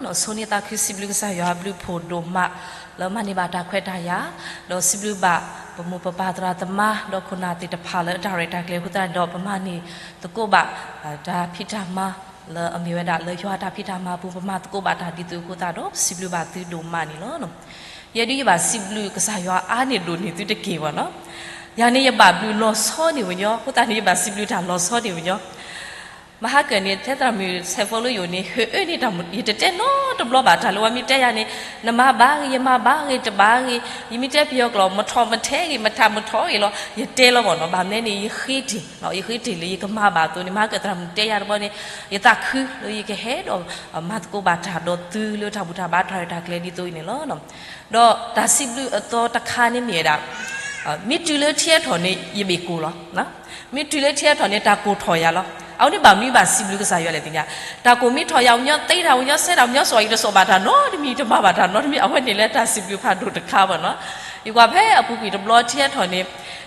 ဒီးဆိန့ၢ်သးခုစံးဘျုးကစၢ်ယွၤအဘျုးဖှိၣ်ဒိၣ်မး လၢမၤန့ၢ်ဘၣ်တၢ်ခွဲးတၢ်ယာ်, ဒီးစံးဘျုးဘၣ်ပမိၢ်ပပၢ်သရၣ်သမါ ဒီးခိၣ်နၢ်သ့ၣ်တဖၣ်လၢအတၢ်ရဲၣ်တၢ်ကျဲၤအဃိသတးန့ၣ်ဒီး ပမၤန့ၢ်သကိးဘၣ် တၢ်ဖံးတၢ်မၤ လၢအမ့ၢ်ဝဲဒၣ်လၢယွၤတၢ်ဖံးတၢ်မၤအပူၤ ပမၤသကိးဘၣ်တၢ်ဒ်သိးအဃိသတးဒီး ပစံးဘျုးဘၣ်သုဒိၣ်မးန့ၣ်လီၤ. ယဲဒုးယဘၣ်စံးဘျုးကစၢ်ယွၤအါန့ၢ်ဒိၣ်န့ၢ်သုတက့ၢ်ဘၣ်နီၤ. ယၤန့ၣ်ယဘၣ်ဘျုးလီၤဆီန့ၢ်ပညီ အဃိသတးန့ၣ် ယဘၣ်စံးဘျုးတၢ်လီၤဆီန့ၢ်ပညီ မဟါကၢန့ၣ် ထဲသရၣ်မုၣ်ဆဲးဖိလၢယိာ်န့ၣ် ဟ့ၣ်အၢန့ၢ်တၢ်မူ ယတတဲနီတဘျီဘၣ် တၢ်လၢဝဲမ့ၢ်တဲယၤန့ၣ် နမၤဘၣ်ဂ့ၤ ယမၤဘၣ်ဂ့ၤ တဘၣ်ဂ့ၤ ယမ့ၢ်တဲပယီၤကျိာ် မထီၣ်မထဲဂ့ၤ မထးမထီဂ့ၤလီၤ ယတဲလီၤဘၣ်နီၤ. ဘၣ်မနုၤန့ၣ် ယဃ့တ့ၢ် ယဃ့တ့ၢ်လၢယကမၤဘၣ်အသိးန့ၣ် မဟါကၢသရၣ်မုၣ်တဲယၤတဘျီန့ၣ် ယသးခုလၢယကဟဲဒီး မၤသကိးဘၣ်တၢ်ဒီးသုလၢတၢ်ဘူၣ်တၢ်ဘါတၢ်ရဲၣ်တၢ်ကျဲၤဒ်သိးအံၤန့ၣ်လီၤ. ဒီးတၢ်စံးဘျုးအသီတခါန့ၣ်မ့ၢ်ဝဲဒၣ် မ့ၢ်တုၤလၢထံဟဲထီၣ်န့ၣ် ယဘ့ၣ်ကိၢ်လီၤ. မ့ၢ်တုၤလၢထံဟဲထီၣ်န့ၣ် တၢ်ကိၢ်ထီၣ်ယၤလီၤ. အဝဲန့ၣ်ဘၣ်မနုၤဘၣ်စံးဘျုးကစၢ်ယွၤလဲၣ်သ့ၣ်ညါ, တၢ်ကိၢ်မ့ၢ်ထီၣ်ယၤ ပညီသ့တၢ် ပညီစဲတၢ် ပညီစီၤ ယတစီၤဘၣ်တၢ်နီတမံၤ ယတမၤဘၣ်တၢ်နီတမံၤ အဝဲန့ၣ်လၢတၢ်စံးဘျုးဖးဒိၣ်တခါဘၣ်နီၤ. ယကွၢ်ဖဲအပူၤကွံာ်တဘျီထံဟဲထီၣ်န့ၣ်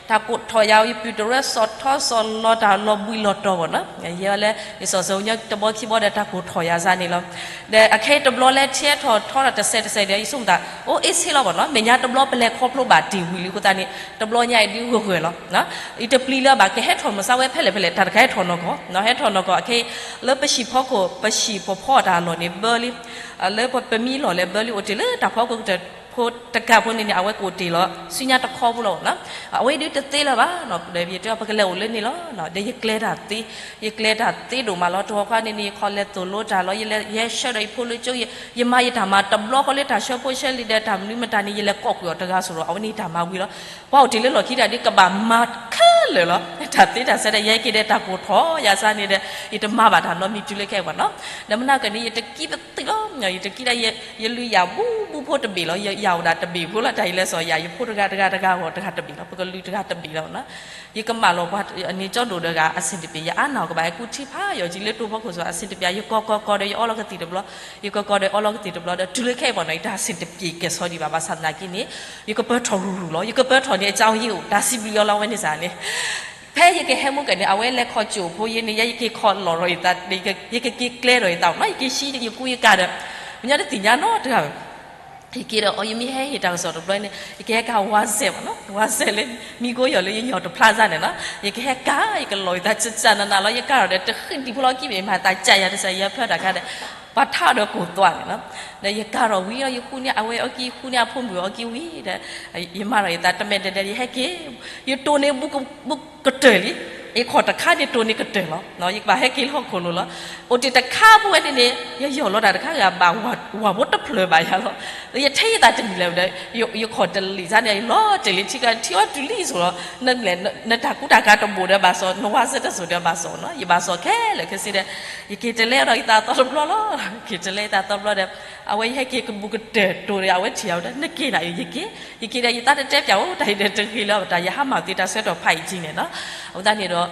တၢ်ကိၢ်ထီၣ်ယၤ ယပုၢ်တရၢ စီၤထီစီၤလီၤတၢ်လီၤဘှံးလီၤတီၤဘၣ်နီၤ. ယဲလၢ ယစီၤစၢၤညါတဘျီခံဘျီဒီး တၢ်ကိၢ်ထီၣ်ယၤစ့ၢ်န့ၣ်လီၤ. ဒီးအခဲအံၤတဘျီလၢထံဟဲထီၣ်ထီဒီးတစဲးတစဲးဒီး ယဆိကမိၣ်သး အိၣ်အ့ၣ်ဆ့လီၤဘၣ်နီၤ. မဲာ်ညါတဘျီ ပလဲၤခီဖျိဘၣ်တ့ၢ်ဝံၤလံအဃိသတးန့ၣ် တဘျီညါအံၤဒုးဂၢၢ်ဂၢၢ်လီၤ. ယတပျံၤလၢၤဘၣ် ကဟဲထီၣ်မုၢ်ဆါဝဲဖဲလဲၣ်ဖဲလဲၣ် တၢ်တခါဟဲထီၣ်နီၢ်ကီၢ် ဟဲထီၣ်နီၢ်ကီၢ်အခဲအံၤ လၢပဟံၣ်ဖီခိၣ် ပဟံၣ်ဖီဖီအတၢ်လီၢ်န့ၣ် ဘၢလံ လၢပမံလီၢ်လဲၤဘၢလံ အိၣ်တ့ၢ်လၢတၢ်ဖီခိၣ်ကတၢၢ်ဖိတကးဖိန့ၣ်န့ၣ် အဝဲကအိၣ်တ့ၢ်လီၤ ဆူညါတခီဖိလီၤနီၤ. အဝဲဒုးတသ့လၢၤဘၣ်နီၤ. ဒီးယတဲပကလဲၤအိၣ်လၢန့ၣ်လီၤ. ဒီးယကျဲတၢ်သ့, ယကျဲတၢ်သ့ဒိၣ်မးလီၤ. တဂီၤခါန့ၣ်န့ၣ် ယခီလဲၤသိၣ်လိတၢ်လီၤ. ယဟဲဆှၢဒီးယဖိလၢကၠိ ယမၤယတၢ်မၤတဘျီဃီလၢတၢ်ဆှၢဖိဆှၢလံၤဒီးတၢ်မနုၤမတၤန့ၣ် ယလဲၤကိးကွံာ်အီၤတဂၤစိၤဒီး အဝဲန့ၣ်တၢ်မၤဝံၤလီၤ. ပှၤအိၣ်တ့ၢ်လၢလီၢ်ခံတၢ်ဒ်ကဘၣ်မၤခဲလၢာ်လီၤ. တၢ်သ့တၢ်ဆဲးဒီး ယဟဲက့ၤဒီးတၢ်ကိၢ်ထီၣ်ယၤစ့ၢ်န့ၣ်ဒီး ယတမၤဘၣ်တၢ်နီတမံၤတုၤလၢခဲအံၤဘၣ်နီၤ. ဒီးမနၤကၢန့ၣ် ယတကံပသံးလီၤ. ယတကံဒၣ် ယလုၢ်ယၤဘူဘူဖိတဘ့ၣ်လီၤ. ယယၤအိၣ်ဒၣ်တဘ့ၣ်ဖိလီၤ. တၢ်ယလဲၤစီၤယၤ ယဖိတဂၤတဂၤတဂၤဂီၢ်တဂၤတဘ့ၣ်လီၤ. ပကလုၢ်တဂၤတဘ့ၣ်လီၤနီၤ. ယကမၣ်လီၤပှၤန့ၣ် ကၠီဒိၣ်ဒီးဂၤ အဆင်တပြေ ယအါနၢ်ကဘၣ် ယကူထံဖးယိာ်ကံလၢတိၢ်ဖီခိၣ်စီၤ အဆင်တပြေ ယကီၤကီၤကီၤဒီးယအီလီၤကသံၣ်တဘျီ, ယကီၤကီၤဒီးအီလီၤကသံၣ်တဘျီဒီး တုၤလၢခဲအံၤဘၣ်နီၤ ယတၢ်ဆင်တပြေကဲၤဆီဒံးဘၣ် ဘၣ်ဆၣ်သနာ်က့န့ၣ် ယကပၢၤထီၣ်ရူၤရူၤလီၤ. ယကပၢၤထီၣ်န့ၣ် အကြောင်းရင်းအိၣ် တၢ်စံးဘျုးအီၤလီၤ အဝဲန့ၣ်စ့ၢ်န့ၣ် ဖဲယကဟဲမူကၢန့ၣ် အဝဲလဲၤခီၣ်ကၠိၣ်ဖိယဲန့ၣ် ယဲယက့ၤခီၣ်လီၢ်ဒီးယသး ယကက့ၤကျဲဒီးယသးနီၤ ယက့ၤဆှၢယကူယကၤဒီး ပညီတသ့ၣ်ညါနီတဂၤဘၣ် ယက့ၤဒီး ယမ့ၢ်ဟဲဟ့ၣ်တၢ်ကစီၣ်တဘျီန့ၣ် ယကဟဲကၤဝါစဲးဘၣ်နီၤ ဝါစဲးလၢ မံကိယီၤလၢယယီၤတဖျါစ့ၢ်န့ၣ်နီၤ ယကဟဲကၤ ယကလီၤယသးစၢ်စၢ်နးနးလီၤ ယကၤထီၣ်ဒီး တဃံးဒံးဖိလီၤကံမ့ၢ်မၤသးကၢ်ယၤတစဲး ယဖျါတၢ်ခါဒီး ပှၤထါအီၤဒီးကိၢ်သွးန့ၣ်နီၤ ဒီးယကၤထီၣ်ဝံၤလီၤ ယဃုန့ၢ်အဝဲအီကံ ဃုန့ၢ်အဖိမုၣ်အီကံဝံၤဒီး ယမၤထီၣ်ယသးတမဲာ်တဲးတဲး ယဟဲက့ၤ ယတိၢ်န့ၢ်ဘူးကတၢၢ်လံ ယခီၣ်တခါန့ၣ်တိၢ်န့ၢ်ကတၢၢ်လီၤ ယကဘၣ်ဟဲက့ၤလၢဟီၣ်ခိၣ်လိၤလီၤ အိၣ်တ့ၢ်တခါဖိဝဲန့ၣ်န့ၣ် ယယီၢ်လီၤတၢ်တခါဂၤဘၣ် ဝၤဖိတဖျၢၣ်ဘၣ်ယၤလီၤ ယထဲယသးတမံၤလၢၤဒီး ယခီၣ်တလံာ်စ့ၢ်န့ၣ် ယလီၤတ့ၢ်လံထံကထံအီၤတုၤလံစိၤလီၤ နတၢ်ကူတၢ်ကၤတဘိၣ်ဒီးဘၣ်စီၤ နဝၤစဲးတစိၤဒီးဘၣ်စီၤနီၤ ယဘၣ်စီၤခဲလၢာ်ခဲဆ့ဒီး ယက့ၤတလဲဒီးယသးသီတဘျီလီၤ က့ၤတလဲယသးသီတဘျီဒီး အဝဲယဟဲက့ၤကဘူးကတၢၢ်တိၢ်ဒီး အဝဲထံၣ်အီၤဒီး နက့ၤနၤ ယက့ၤ ယက့ၤဒီး ယသးတတဲပၠးအိၣ် တၢ်အံၤဒီးတဂ့ၤလၢၤဘၣ် တၢ်ယဟါမၢ်သ့တၢ်ဆၢကတီၢ်ဖးအံၤကံန့ၣ်နီၤ အဃိသတးန့ၣ်ဒီး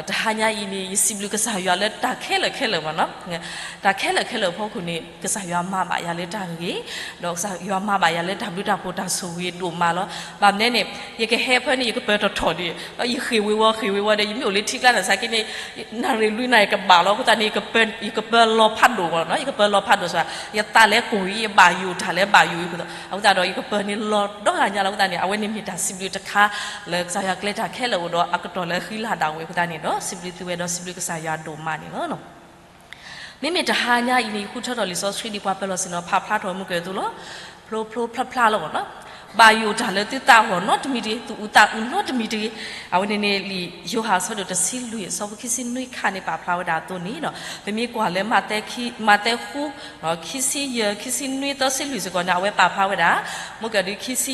တဟါညါအံၤန့ၣ် ယစံးဘျုးကစၢ်ယွၤလၢတၢ်ခဲလၢာ်ခဲလၢာ်မ့ၢ်နီၤ တၢ်ခဲလၢာ်ခဲလၢာ်အဖီခိၣ်န့ၣ် ကစၢ်ယွၤမၤဘၣ်ယၤလၢတၢ်ဂ့ၤ ဒီးကစၢ်ယွၤမၤဘၣ်ယၤလၢတၢ်ဘျုးတၢ်ဖှိၣ်တၢ်ဆိၣ်ဂ့ၤဒိၣ်မးလီၤ ဘၣ်မနုၤန့ၣ် ယကဟဲဖဲန့ၣ် ယကပၢၤထီၣ်ထီၣ်ဒီး ဒီးယဃ့ၢ်ဝ့ၤဝီၤဃ့ၢ်ဝ့ၤဝီၤဒီး ယမ့ၢ်အိၣ်လၢထံကျါန့ၣ်စ့ၢ်ကီးန့ၣ် နၣ်ရံၣ်လွံၢ်နၣ်ရံၣ်ကဘၣ်လီၤ အဃိသတးန့ၣ် ယကပၢၤလီၤဖးဒိၣ်မ့ၢ်နီၤ ယကပၢၤလီၤဖးဒိၣ်စ့ၢ် ယသးလဲၤကိၢ်အံၤ ယဘၣ်ယိၣ်တၢ်လၢဘၣ်ယိၣ်အံၤအဃိသတး အဃိသတးဒီး ယကပၢၤန့ၣ်လီၤဒီဂၤညါလီၤ အဃိသတးန့ၣ် အဝဲန့ၣ်မ့ၢ်တၢ်စံးဘျုးတခါ လၢကစၢ်ယွၤကျဲတၢ်ခဲလၢာ်အိၣ်ဒီးအကတီၢ်လၢအဃံလၤဒၣ်ဝဲအဃိသတးန့ၣ်ဒီး စံးဘျုးသုဝဲဒီးစံးဘျုးကစၢ်ယွၤဒိၣ်မးန့ၣ်လီၤ မ့မ့ၢ်တဟါညါအံၤန့ၣ် ယဃုထၢထီၣ်လံာ်စီဆှံဒံးပှၤပၢၤလီၢ်ဆ့ၣ်နီၤဖးဖျါထီၣ်မုၢ်ကၢၢ်သိးလီၤ ဖျိဖျိဖျါဖျါလီၤမ့ၢ်နီၤ ဘၣ်ယိၣ်တၢ်လၢသုသးအဂီၢ်နီတမံၤတဂ့ၤ သုအုးသးအုးနီတမံၤတဂ့ၤ အဝဲန့ၣ်န့ၣ်လံာ်ယိၤဟၣ်အဆၢဒိၣ်တဆံလွံၢ် အဆၢဖိခံဆံနွံခါန့ၣ် ပာ်ဖျါဝဲဒၣ်အသိးန့ၣ်ဒီး ပမ့ၢ်ကွၢ်လၢ မးသဲဃု ခံဆံယဲၢ် ခံဆံနွံ သၢဆံလွံၢ်စ့ၢ်ကီးန့ၣ် အဝဲပာ်ဖျါဝဲဒၣ် မုၢ်ကၢၢ်ဒုး ခံဆံ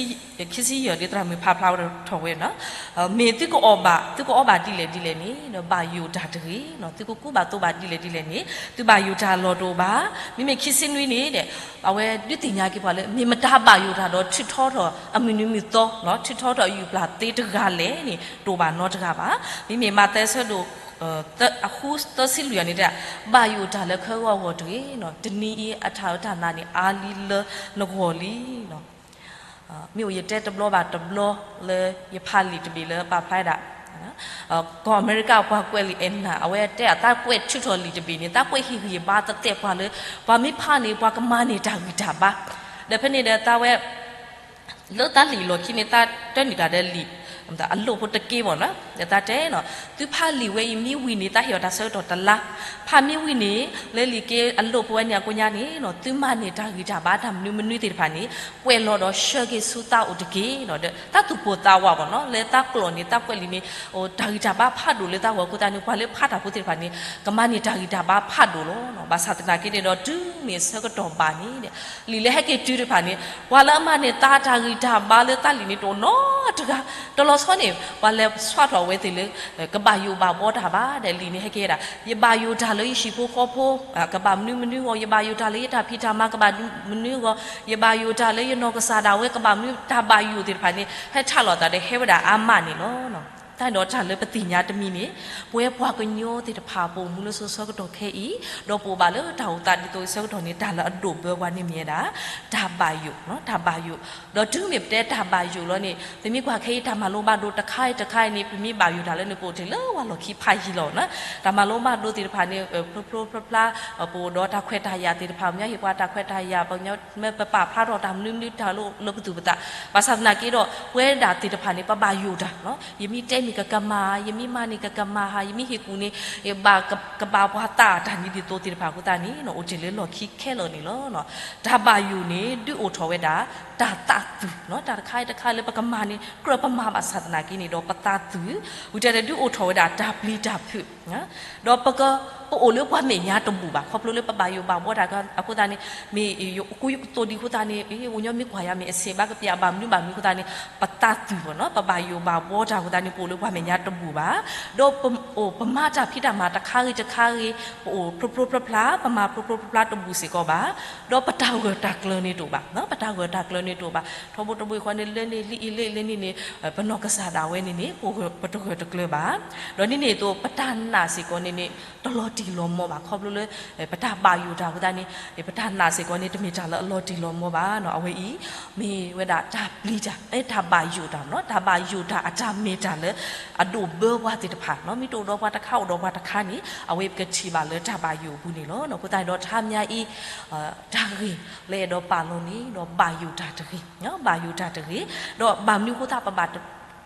ယဲၢ်ဒ်သရၣ်မုၣ်ဖးဖျါဝဲထီၣ်ဝဲနီၤ မ့ၢ်သုကအီၣ်ဘၣ် သုကအီဘၣ်ဒ်လဲၣ်ဒ်လဲၣ်န့ၣ် ဒီးဘၣ်ယိၣ်တၢ်တဂ့ၤ, သုကကူဘၣ်သိးဘၣ်ဒ်လဲၣ်ဒ်လဲၣ်န့ၣ် သုဘၣ်ယိၣ်တၢ်လီၢ်တအိၣ်ဘၣ်. မ့မ့ၢ်ခံဆံနွံန့ၣ်ဒီး အဝဲဒုးသ့ၣ်ညါက့ၤပှၤလၢ မ့ၢ်မတၤဘၣ်ယိၣ်တၢ်ဒီးထုးထီထီၣ်အမုၢ်နံၤမုၢ်သီ, ထုးထီထီၣ်အယူၢ်ပျၢ်သ့တဂၤလဲၣ်န့ၣ် တအိၣ်ဘၣ်နီတဂၤဘၣ်. မ့မ့ၢ်မးသဲဆၢဒိၣ် အဃုသၢဆံလွံၢ်အန့ၣ်တဲ ဘၣ်ယိၣ်တၢ်လၢခဲဂီၢ်အဂီၢ်တဂ့ၤ, တနံၤအံၤအတၢ်အၢတၢ်နးန့ၣ် အါလံလၢနဂီၢ်လံ. မ့ၢ်အိၣ်ယတဲတဘျီဘၣ်တဘျီလၢယဖးလံာ်တဘ့ၣ်လၢပာ်ဖျါဝဲဒၣ် ကီၢ်အမဲရကၤပှၤကွဲးလံာ်အဲၣ်နၤ အဝဲတဲအသးကွဲးထုးထီၣ်လံာ်တဘ့ၣ်န့ၣ် သးကွဲးဟ့ၣ်ဂံၢ်ဘါသတဲာ်ပှၤလၢ ပှၤမ့ၢ်ဖးန့ၣ် ပှၤကမၤန့ၢ်တၢ်ဂံၢ်တၢ်ဘါ, ဒီးဖဲန့ၣ်ဒီးသးဝဲ လၢသးလံာ်လီၢ်ခံန့ၣ် သးတနံၣ်ကဒီးလံာ် အလိၣ်ဖိတက့ဘၣ်နီၤ, ဒီးသးတဲနီၤ သုဖးလံာ်ဝဲအံၤမ့ၢ်ဝံၤန့ၣ် သးဟ့ၣ်အီၤတၢ်ဆၢကတီၢ်တလါ, ဖးမ့ၢ်ဝံၤန့ၣ် လၢလံာ်က့အလိၣ်ဖိဝဲန့ၣ်အကိညါန့ၣ်နီၤ သုမၤန့ၢ်တၢ်ဂံၢ်တၢ်ဘါတၢ်မနုၤမနုၤသ့ၣ်တဖၣ်န့ၣ် ကွဲးလီၤဒီးဆှၢက့ၤဆူသးအိၣ်တက့ၢ်နီၤ, ဒီးသးသူၣ်ပိၢ်သးဝးဘၣ်နီၤ လၢသးကျိာ်န့ၣ် သးကွဲးလံာ်န့ၣ် တၢ်ဂံၢ်တၢ်ဘါဖးဒိၣ်လၢသးဂီၢ်အဃိသတးန့ၣ် ပှၤလၢဖးတၢ်ဖိသ့ၣ်တဖၣ်န့ၣ် ကမၤန့ၢ်တၢ်ဂံၢ်တၢ်ဘါဖးဒိၣ်လီၤ. ဘၣ်ဆၣ်သနာ်က့န့ၣ်ဒီး တုၤမ့ၢ်ဆၢကတီၢ်ဘၣ်န့ၣ် လံာ်လၢဟဲက့ၤတုၤတဖၣ်န့ၣ် ပှၤလၢအမၤန့ၢ်သးတၢ်ဂံၢ်တၢ်ဘါလၢသးလံာ်န့ၣ်တအိၣ်နီတဂၤ, တလီၤဆီန့ၣ် ပှၤလဲၤဆွးထီၣ်ဝဲသ့ၣ်လၢ ကဘၣ်ယိၣ်ဘၣ်ဘှီတၢ်ဘၣ် ဒီးလံာ်န့ၣ်ဟဲက့ၤဝဲဒၣ် ယဘၣ်ယိၣ်တၢ်လၢယဟံၣ်ဖိဃီဖိ ကဘၣ်မနုၤမနုၤအဂီၢ်, ယဘၣ်ယိၣ်တၢ်လၢယတၢ်ဖံးတၢ်မၤကဘၣ်မနုၤအဂီၢ်, ယဘၣ်ယိၣ်တၢ်လၢယနီၢ်ကစၢ်ဒၣ်ဝဲကဘၣ်မနုၤ, တၢ်ဘၣ်ယိၣ်သ့ၣ်တဖၣ်န့ၣ် ဟဲထးလိာ်သးဒီးဟဲဝဲဒၣ်အါမးန့ၣ်လီၤ. တၢ်ဒီးတၢ်လၢပသ့ၣ်ညါတမံၤန့ၣ် ပဝဲပှၤကညီသ့ၣ်တဖၣ်ပအိၣ်မူလၢစိၤဆၢကတီၢ်ခဲအံၤ ဒီးပအိၣ်ဘၣ်လၢတၢ်အိၣ်သးဒ်သိးအံၤဆၢကတီၢ်န့ၣ် တၢ်လၢအဒိၣ်ဘၢပှၤန့ၣ်မ့ၢ်ဝဲဒၣ် တၢ်ဘၣ်ယိၣ်, တၢ်ဘၣ်ယိၣ်, ဒီးတုၤမ့ၢ်ပတဲတၢ်ဘၣ်ယိၣ်လီၤန့ၣ် ပမ့ၢ်ကွၢ်ခဲအံၤတၢ်မၤလိဘၣ်ဒိတခါအံၤတခါအံၤန့ၣ် ပမ့ၢ်ဘၣ်ယိၣ်တၢ်လၢန့ၣ် ပအိၣ်တ့ၢ်လၢပှၤလီၢ်ခံဖးယံၤလီၤနီၤ, တၢ်မၤလိဘၣ်ဒိသ့ၣ်တဖၣ်န့ၣ် ဖျိဖျိဖျါဖျါ ပအိၣ်ဒီးတၢ်ခွဲးတၢ်ယာ်သ့ၣ်တဖၣ် ပမ့ၢ်ဟ့ၣ်ပှၤတၢ်ခွဲးတၢ်ယာ် ပမ့ၢ်ပပာ်ဖျါထီၣ်တၢ်မနုၤမနုၤတၢ်လၢပသူၣ်ပသး, ဘၣ်ဆၣ်သနာ်က့ဒီး ပဝဲဒၣ်သ့ၣ်တဖၣ်န့ၣ် ပဘၣ်ယိၣ်တၢ်နီၤ, ယမ့ၢ်တဲမ့ၢ်ကကမၣ်, ယမ့ၢ်မၤန့ၢ်ကကမၣ်ဟါ, ယမ့ၢ်ဟ့ၣ်ကူၣ်န့ၣ် ဘၣ်ကဘၣ်ပှၤသးတၢ်န့ၣ်ဒ်သိးသ့ၣ်တဖၣ်အဃိသတးန့ၣ် အိၣ်တ့ၢ်လၢလီၢ်ခံခဲလၢာ်န့ၣ်လီၤ. တၢ်ဘၣ်ယိၣ်န့ၣ် ဒုးအိၣ်ထီၣ်ဝဲဒၣ် တၢ်သးသုးနီၤ, တၢ်တခါတခါလၢပကမၤန့ၣ် ကြၢးပမၤဘၣ်ဆၣ်သနာ်က့န့ၣ်ဒီး ပသးသုး, ဝံၤတဲဒီးဒုးအိၣ်ထီၣ်ဝဲဒၣ်တၢ်ပျံၤတၢ်ဖုး ဒီးပက ပအိၣ်လၢပှၤမဲာ်ညါတဘူၣ်ဘၣ်, ခီဖျိလၢပဘၣ်ယိၣ်ဘၣ်ဘှီတၢ်အဃိသတးန့ၣ် မ့ၢ်ယကူယကသိးဒံးအဃိသတးန့ၣ် အိၣ်ညီမ့ၢ်ကွၢ်ယၤမ့ၢ်အဆ့ၣ်ဘၣ်ကပျၢ်ဘၣ်မနုၤဘၣ်မနုၤအဃိသတးန့ၣ် ပသးသုးဘၣ်နီၤ, ပဘၣ်ယိၣ်ဘၣ်ဘှီတၢ်အဃိသတးန့ၣ် ပအိၣ်လၢပှၤမဲာ်ညါတဘူၣ်ဘၣ်, ဒီးပအိၣ်ပမၤတၢ်ဖံးတၢ်မၤတခါဂ့ၤတခါဂ့ၤ ပအိၣ်ဖျိဖျိဖျါဖျါ ပမၤဖျိဖျိဖျါဖျါတဘူၣ်စ့ၢ်ကီးဘၣ်, ဒီးပတၢ်ဂၢၢ်တၢ်ကျၢၤန့ၣ်တအိၣ်ဘၣ်, ပတၢ်ဂၢၢ်တၢ်ကျၢၤန့ၣ်တအိၣ်ဘၣ်, ထီဘိတဘိဃီန့ၣ် လၢန့ၣ်လံအံၤလၢလၢန့ၣ်န့ၣ် ပနီၢ်ကစၢ်ဒၣ်ဝဲန့ၣ်န့ၣ် ပတဂၢၢ်တကျၢၤဘၣ်, ဒီးန့ၣ်န့ၣ်အသိး ပတၢ်နာ်စ့ၢ်ကီးန့ၣ်န့ၣ် တလီၤတံၢ်လီၤမီၤဘၣ် ခီဖျိလၢ ပတၢ်ဘၣ်ယိၣ်တၢ်အဃိသတးန့ၣ် ပတၢ်နာ်စ့ၢ်ကီးန့ၣ် တမ့ၢ်တၢ်လၢအလီၤတံၢ်လီၤမီၤဘၣ်နီၤ, အဝဲအံၤ မ့ၢ်ဝဲဒၣ်တၢ်ပျံၤတၢ် တၢ်ဘၣ်ယိၣ်တၢ်နီၤ, တၢ်ဘၣ်ယိၣ်တၢ်အတၢ်မ့ၢ်တၢ်လၢ အဒိၣ်ဘၢပှၤသ့ၣ်တဖၣ်နီၤ, မ့ၢ်တအိၣ်ဒီးပှၤတခါအိၣ်ဒီးပှၤတခါန့ၣ် အဝဲပကထံၣ်ဘၣ်လၢတၢ်ဘၣ်ယိၣ်အပူၤန့ၣ်လီၤ. အဃိသတးဒီးတဟါမၠါအံၤ တၢ်ဂ့ၢ်လၢအဲၣ်ဒိးပာ်လီၤန့ၣ်ဒီး ဘၣ်ယိၣ်တၢ်တဂ့ၤ, ဘၣ်ယိၣ်တၢ်တဂ့ၤ, ဒီးဘၣ်မနုၤအဃိသတး